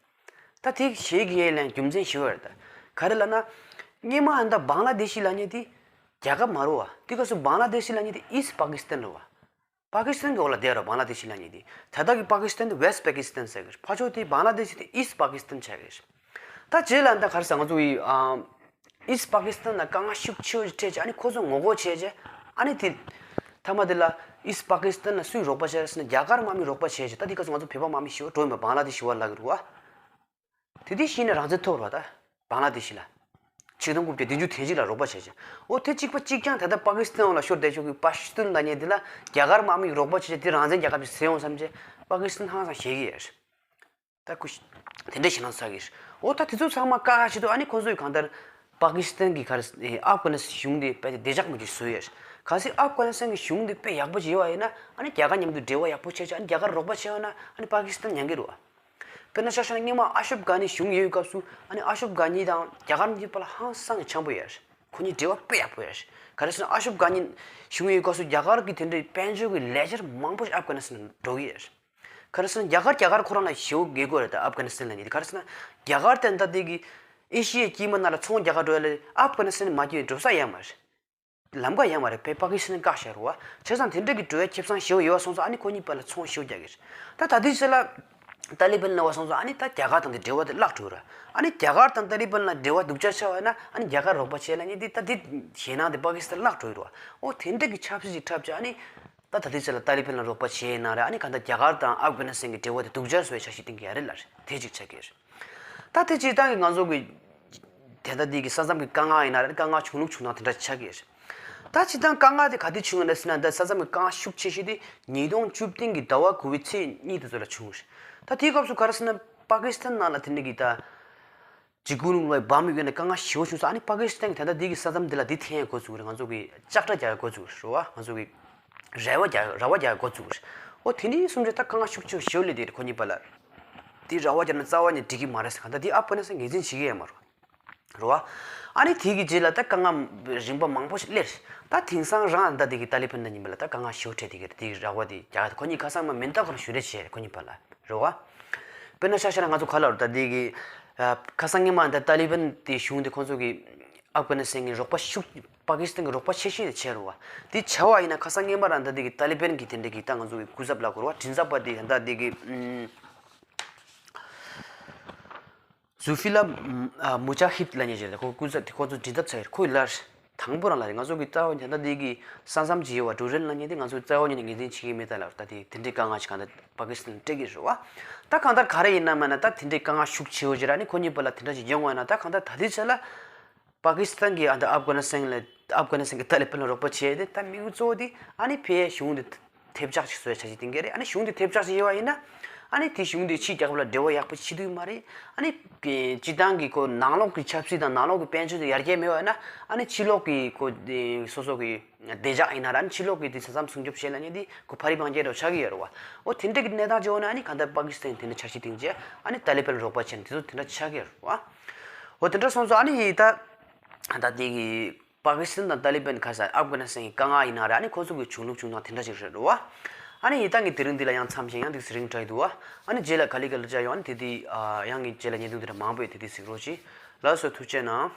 ད་དེ་ཞེད་ཀྱི་ཡོད་ལན་རྒྱུ་མཚན་ཞིག་ཡོད་རེད། ད་ག་རེ་ལབ་ན། སྔོན་མ་ཨ་ད་བང་ལ་དེ་ཤི་ལབ་མཁན་དེ་རྒྱལ་ཁབ་མ་རེད་བ། དེ་སྐབས་སུ་བང་ལ་དེ་ཤི་ལབ་མཁན་དེ་ཨིསྟ་པ་ཀི་སི་ཐན་རེད་བ། པ་ཀི་སི་ཐན་གྱི་འོག་ལ་བསྡད་རོགས། བང་ལ་དེ་ཤི་ལབ་མཁན་དེ། ད་ལྟ་གི་པ་ཀི་སི་ཐན་དེ་ཝེསྟ་པ་ཀི་སི་ཐན་ཟེར་གི་རེད། ཕར་ཕྱོགས་དེ་བང་ལ་དེ་ཤི་དེ་ཨིསྟ་པ་ཀི་སི་ཐན་ཆགས་ཀྱི་རེད། ད་རྗེས་ལ་ད་ག་རེ་ཟེར། ང་ཚོ་ཡི་ཨ་ཨིསྟ་པ་ཀི་སི་ཐན་ལ་དཀའ་ངལ་ཤུགས་ཆེ་བོ་ཞིག་འཕྲད་བྱས། ཨ་ནི་ཁོ་ཚོ་ངོ་རྒོལ་བྱས་བྱས། ཨ་ནི་དེ་མཐའ་མ་དེ་ལ་ཨིསྟ་པ་ཀི་སི་ཐན་ལ་སུས་རོགས་པ་བྱས་ཟེར་ན་རྒྱ་གར་དམག་མིས་རོགས་པ་བྱས་བྱས། ད་དེ་སྐབས་སུ་ང་ཚོ་བོད་པ་དམག་མི་ཞི་བ་འགྲོ་ཡིན་པ། བང་ལ་དེ་ཤི་བ་ལབ་ཀྱི་རེད་བ། དེ་དུས་ཤི་ནས་རང་བཙན་ཐོབ་རེད་བ། ད་བང་ལ་དེ་ཤི་ལ། ཆིག་སྟོང་དགུ་བརྒྱ་བདུན་ཅུ་དོན་གཅིག་ལ་རོགས་པ་བྱས་བྱས། འོ་དེ་གཅིག་པ་གཅིག་རྐྱང་ད་ལྟ་པ་ཀི་སི་ཐན་འོག་ལ་ཤོར་བསྡད་ཆོག་གི་པ་ཤུ་ཏུན་ལབ་མཁན་དེ་ལ་རྒྱ་གར་དམག་མིས་རོགས་པ་བྱས་བྱས། དེ་རང་བཙན་རྒྱལ་ཁབ་ཅིག་ཟེར་ཡོང་བསམ་བྱས། པ་ཀི་སི་ཐན་ཧང་སང་ཞེད་ཀྱི་ཡོད་རེད། ད་ཁོ་དེ་འདྲ་ཞེད་སྣང་ཚ་གི་རེད། འོ་ད་དེ་ཚོ་ཚང་མ་བཀག་ཆེད་དུ་ཨ་ནི་ཁོ་ཚོས་གང་ལྟར་པ་ཀི་སི་ཐན་གྱི་ག་རེ་ཨབ་གྷ་ནི་སི་གཞུང་དེ་དཔེ་དེ་བདེ་འཇགས་མི་འདུག་བཟོས་ཡོད་རེད། གལ་སྲིད་ཨབ་གྷ་ནི་སི་ཐན་གྱི་གཞུང་དེ་དཔེ་ཡག་པོ་ཅིག་ཡོད་པ་ཡིན་ན། ཨ་ནི་རྒྱ་གར་མཉམ་དུ་འབྲེལ་བ་ཡག་པོ་བྱས་བྱས། ཨ་ནི་རྒྱ་གར་རོགས་པ་བྱས་ཡོད་ན་ཨ་ནི་པ་ཀི་སི་ཐན་ཉན་གི་རེད་བ། དཔེར་ན་ཆ་བཞག་ན་སྔོན་མ་ཨ་ཤུབ་གྷ་ནི་གཞུང་ཡོད་སྐབས་སུ་ཨ་ནི་ཨ་ཤུབ་གྷ་ནི་དང་རྒྱ་གར་གཉིས་བར་ལ་ཧང་སང་གི་འཆམ་པོ་ཡོད་རེད། ཁོ་གཉིས་འབྲེལ་བ་དཔེ་ཡག་པོ་ཡོད་རེད། ག་རེ་ཟེར་ན་ཨ་ཤུབ་གྷ་ནི་གཞུང་ཡོད་སྐབས་སུ་རྒྱ་གར་གྱི་དེ་འདྲའི་དཔལ་འབྱོར་གྱི་ལས་འཆར་མང་པོ་ཞིག་ཨབ་གྷ་ནི་སི་ཐན་འགྲོ་གི་ཡོད་རེད། ག་རེ་ཟེར་ན་རྒྱ་གར་རྒྱ་གར་ཁོ་རང་ལ་ཞེ་པོ་དགོས་མཁོ་རེད། ད་ཨབ་གྷ་ནི་སི་ཐན་ལ་ཉིད་དེ་ག་རེ་ཟེར་ན་རྒྱ་གར་དེ་ད་དེ་གི་ཨེ་ཤི་ཡའི་དཀྱིལ་མ་ནང་ལ་ཚོང་རྒྱག་ག་འགྲོ་ཡ་ལ་ཨབ་གྷ་ནི་སི་ཐན་མ་བསྐྱོད་འགྲོ་ས་ཡོད་མ་རེད། ལམ་ཁ་ཡོད་མ་རེད། དཔེ་པ་ཀི་སི་ཐན་བཀག་བཞག་རེད་བ། བྱས་ཙང་དེ་འདྲ་གི་འགྲོ་ཡ་ཁེ་བཟང་ཞེ་པོ་ཡོད་པ་སོང་ཙང་ཨ་ནི་ཁོ་གཉིས་བར་ལ་ཚོང་ཞེ་པོ་རྒྱག་གི་རེད། ད་ད་ལྟའི་ཆ་ལ་ཏཱ་ལི་བན་ལ་བ་སོང་ཙང་ཨ་ནི་ད་རྒྱ་གར་དང་དེ་འབྲེལ་བ་དེ་བརླག་འགྲོ་ར། ཨ་ནི་རྒྱ་གར་དང་ཏཱ་ལི་བན་ལ་འབྲེལ་བ་སྡུག་ཅག་ཆགས་པ་ན་ཨ་ནི་རྒྱ་གར་རོགས་པ་བྱས་ལབ་མཁན་དེ་ད་དེ་ཞེད་སྣང་དེ་པ་ཀི་སི་ཐན་བརླག་འགྲོ་ཡི་རེད་བ། འོ་དེ་འདྲ་གི་ཆབ་སྲིད་ཅིག་འཁྲབ་བྱས། ཨ་ནི་ད་ད་ལྟའི་ཆ་ལ་ཏཱ་ལི་བན་ལ་རོགས་པ་བྱས་ཡིན་ན་རེད། ཨ་ནི་གང་ལྟར་རྒྱ་གར་དང་ཨབ་གྷ་ནི་སི་ཐན་གྱི་འབྲེལ་བ་དེ་སྡུག་ཅག་བཟོ་བའི་འཆར་གཞི་བཏིང་གི་ཡོད་རེད་ལབ་རེད། དེ་གཅིག་ཆགས་ཀྱི་རེད། ད་དེ་སྤྱིར་བཏང་གི་ང་ཚོ་གི་དེ་ལྟ་འདི་གི་ས་མཚམས་ཀྱི་དཀའ་ངལ་ཡིན་ན་རེད། དཀའ་ངལ་བྱུང་ལུགས་བྱུང་སྟངས་དེ་འདྲ་ཆགས་ཀྱི་རེད། ད་སྤྱིར་བཏང་དཀའ་ངལ་དེ་ག་དུས་བྱུང་ཡོད་ན་ཟེར་ན། ད་ས་མཚམས་ཀྱི་དཀའ་ངལ་ཤུགས་ཆེ་ཤོས་དེ་ཉིས་སྟོང་བཅུ་བདུན་གྱི་ཟླ་བ་དགུ་པའི་ཚེས་གཉིས་དེ་ཚོ་ལ་བྱུང་རེད། ད་དེའི་སྐབས་སུ་ག་རེ་ཟེར་ན། པ་ཀི་སི་ཐན་ནང་ལ་དེ་འདྲ་གི་ད་འཇིགས་སྐུལ་རླུང་ལ་བབས་ཡོད་ན་དཀའ་ངལ་ཞེ་པོ་བྱུང་སོང་། ཨ་ནི་པ་ཀི་སི་ཐན་གྱིས་ད་ལྟ་དེ་གི་ས་མཚམས་དེ་ལ་དེ་འཐེན་ཡ་འགོ་བཙུགས་རེད། ང་ཚོ་གི་ལྕགས་དྲ་རྒྱག་ཡ་འགོ་བཙུགས་རེད་བ། ང་ཚོ་གི་རལ་པ་རྒྱག་རལ་པ་རྒྱག་ཡ་འགོ་བཙུགས་རེད། ཨོ་དེ་ནས་བཟུང་རེད། ད་དཀའ་ངལ་ཤུགས་ཆེ་ཞེ་པོ་སླེབས་བསྡད་རེད་ཁོ་གཉིས་བར་ལ། དེ་རལ་པ་རྒྱག་ན་རྩ་བ་ནས་འགྲིག་གི་མ་རེད་ཟེར། གང་ལྟར་དེ་ཨབ་གྷ་ནི་སི་ཐན་ངོས་འཛིན་བྱེད་ཀྱི་ཡོད་མ་རེད། རེད་བ། ཨ་ནི་དེ་གི་རྗེས་ལ་ད་དཀའ་ངལ་རིམ་པ་མང་པོ་ཞིག་སླེབས། ད་དེང་སང་རང་ད་དེ་གི་ཏཱ་ལི་བན་དང་མཉམ་པ་ལ་ད་དཀའ་ངལ་ཞེ་པོ་འཕྲད་དེ་གི་རེད། དེ་གི་རལ་པ་དེ་རྒྱག་ཡ་ཁོ་གཉིས་ཁ་སང་མ་མིན་ད་ཁོ་རང་ཞུ་རེས་བྱས་རེད་ཁོ་གཉིས་བར་ལ། རེད་བ། དཔེར་ན་ཆ་བཞག་ན་ང་ཚོ་ག་ལ་རེད། ད་དེ་གི་ཨ་ཁ་སང་སྔོན་མ་ད་ཏཱ་ལི་བན་དེ་གཞུང་དེ་ཁོང་ཚོ་གི་ཨབ་གྷ་ནི་སི་ཐན་གྱི་རོགས་པ་ཤུགས། པ་ཀི་སི་ཐན་གྱི་རོགས་པ་ཆེ་ཤོས་དེ་བྱས་རེད་བ། དེ་བྱས་པ་ཡིན་ན་ཁ་སང་སྔོན་མ་རང་ད་དེ་གི་ཏཱ་ལི་བན་གྱི་དེ་འདྲ་གི་ད་ང་ཚོ་གི་སྐུ་ཚབ་ལབ་དགོས་རེད་བ། མགྲིན་ཚབ་པ་དེ་ད་དེ་གི་ཨུམ། ཟུ་ཧྥི་ལ་མུ་ཇ་ཧིད་ལབ་མཁན་ཅིག་རེད། ཁོ་སྐུ་ཚབ་དེ་ཁོ་ཚོ་མགྲིན་ཚབ་ཚ་ཡོད། ཁོས་ལར་དང་པོ་རང་ལ་རེད། ང་ཚོ་གི་རྩ་བ་ཉིད་ནས་ད་དེ་གི་ས་མཚམས་ཀྱི་ཡོད་པ་ཌོ་རན་ལབ་མཁན་དེ་ང་ཚོ་རྩ་བ་ཉིད་ནས་ངོས་འཛིན་བྱེད་ཀྱི་མེད་ད་ལབ། ད་དེ་དེ་འདྲའི་དཀའ་ངལ་ཞིག་གང་ལྟར་པ་ཀི་སི་ཐན་སྤྲད་ཀྱི་རེད་བ། ད་གང་ལྟར་ག་རེ་ཡིན་ན་མིན་ན་ད་དེ་འདྲའི་དཀའ་ངལ་ཤུགས་ཆེ་བོ་ཞིག་རེད། ཨ་ནི་ཁོ་གཉིས་བར་ལ་དེ་འདྲ་ཞིག་ཡོང་བ་ཡིན་ན། ད་གང་ལྟར་ད་ལྟའི་ཆ་ལ་པ་ཀི་སི་ཐན་གྱིས་ཨ་ད་ཨབ་གྷ་ནི་སི་ཐན་ལ་ཨབ་གྷ་ནི་སི་ཐན་གྱི་ཏཱ་ལི་བན་ལ་རོགས་པ་བྱས་ཏེ། ད་དམིགས་ཡུལ་གཙོ་བོ་དེ་ཨ་ནི་ཕའི་གཞུང་དེ་ཐེབས་ཆག་ཅིག་བཟོ་ཡ་འཆར་གཞི་བཏིང་གི་རེད། ཨ་ནི་གཞུང་དེ་ཐེབས་ཆག་ཅིག་ཡོད་པ་ཡིན་ན། ཨ་ནི་དེ་གཞུང་དེ་ཕྱིའི་རྒྱལ་ཁབ་ལ་འབྲེལ་བ་ཡག་པོ་བྱེད་ཐུབ་ཀྱི་མ་རེད། ཨ་ནི་སྤྱིར་བཏང་གི་ཁོ་ནང་ལོགས་ཀྱི་ཆབ་སྲིད་དང་ནང་ལོགས་ཀྱི་དཔལ་འབྱོར་དེ་ཡར་རྒྱས་མེད་པ་ཡིན་ན། ཨ་ནི་ཕྱི་ལོགས་ཀྱི་ཁོ་སོ་སོ་གི་བདེ་འཇགས་ཡིན་ན་ར། ཨ་ནི་ཕྱི་ལོགས་ཀྱི་དེ་ས་མཚམས་སྲུང་སྐྱོབ་བྱེད་ལབ་མཁན་དེ་ཁོ་ཕ་རི་བང་རྒྱལ་རོ་ཆགས་ཀྱི་ཡོད་རེད་བ། འོ་དེ་འདྲ་གི་གནས་སྟངས་ཅིག་ཡོང་ན། ཨ་ནི་གང་ལྟར་པ་ཀི་སི་ཐན་དེ་འདྲ་འཆར་གཞི་བཏིང་བྱས། ཨ་ནི་ཏཱ་ལི་བན་རོགས་པ་བྱས་ནས་དེ་ཚོ་དེ་འདྲ་ཆགས་ཀྱི་ཡོད་རེད་བ། འོ་དེ་འདྲ་སོང་ཙང་ཨ་ནི་ད་ད་དེ་གི་པ་ཀི་སི་ཐན་དང་ཏཱ་ལི་བན་ཁ་སང་ཨབ་གྷ་ནི་སི་ཐན་གྱི་དཀའ་ངལ་ཡིན་ན་ར། ཨ་ནི་ཁོ་ཚོ་གི་བྱུང་ལུགས་བྱུང་སྟངས་དེ་འདྲ་ཞིག་རེད་རོ། ཨ་ནི་ཡིན་ད་ངས་དེ་རིང་འདི་ལ་ཡང་མཚམས་བཞག་ཡང་ཏོག་ཙམ་རིང་དྲགས་འདུག་བ། ཨ་ནི་རྗེས་ལ་ག་ལེ་ག་ལེ་བྱས་ཡོང་། ཨ་ནི་དེ་དེ་ཨ་ཡང་ངས་རྗེས་ལ་བརྙན་ཐུང་དེ་འདྲ་མང་པོ་ཡོད། དེ་དེ་གཟིགས་རོགས་གྱིས། ལགས་སོ། ཐུགས་རྗེ་གནང་།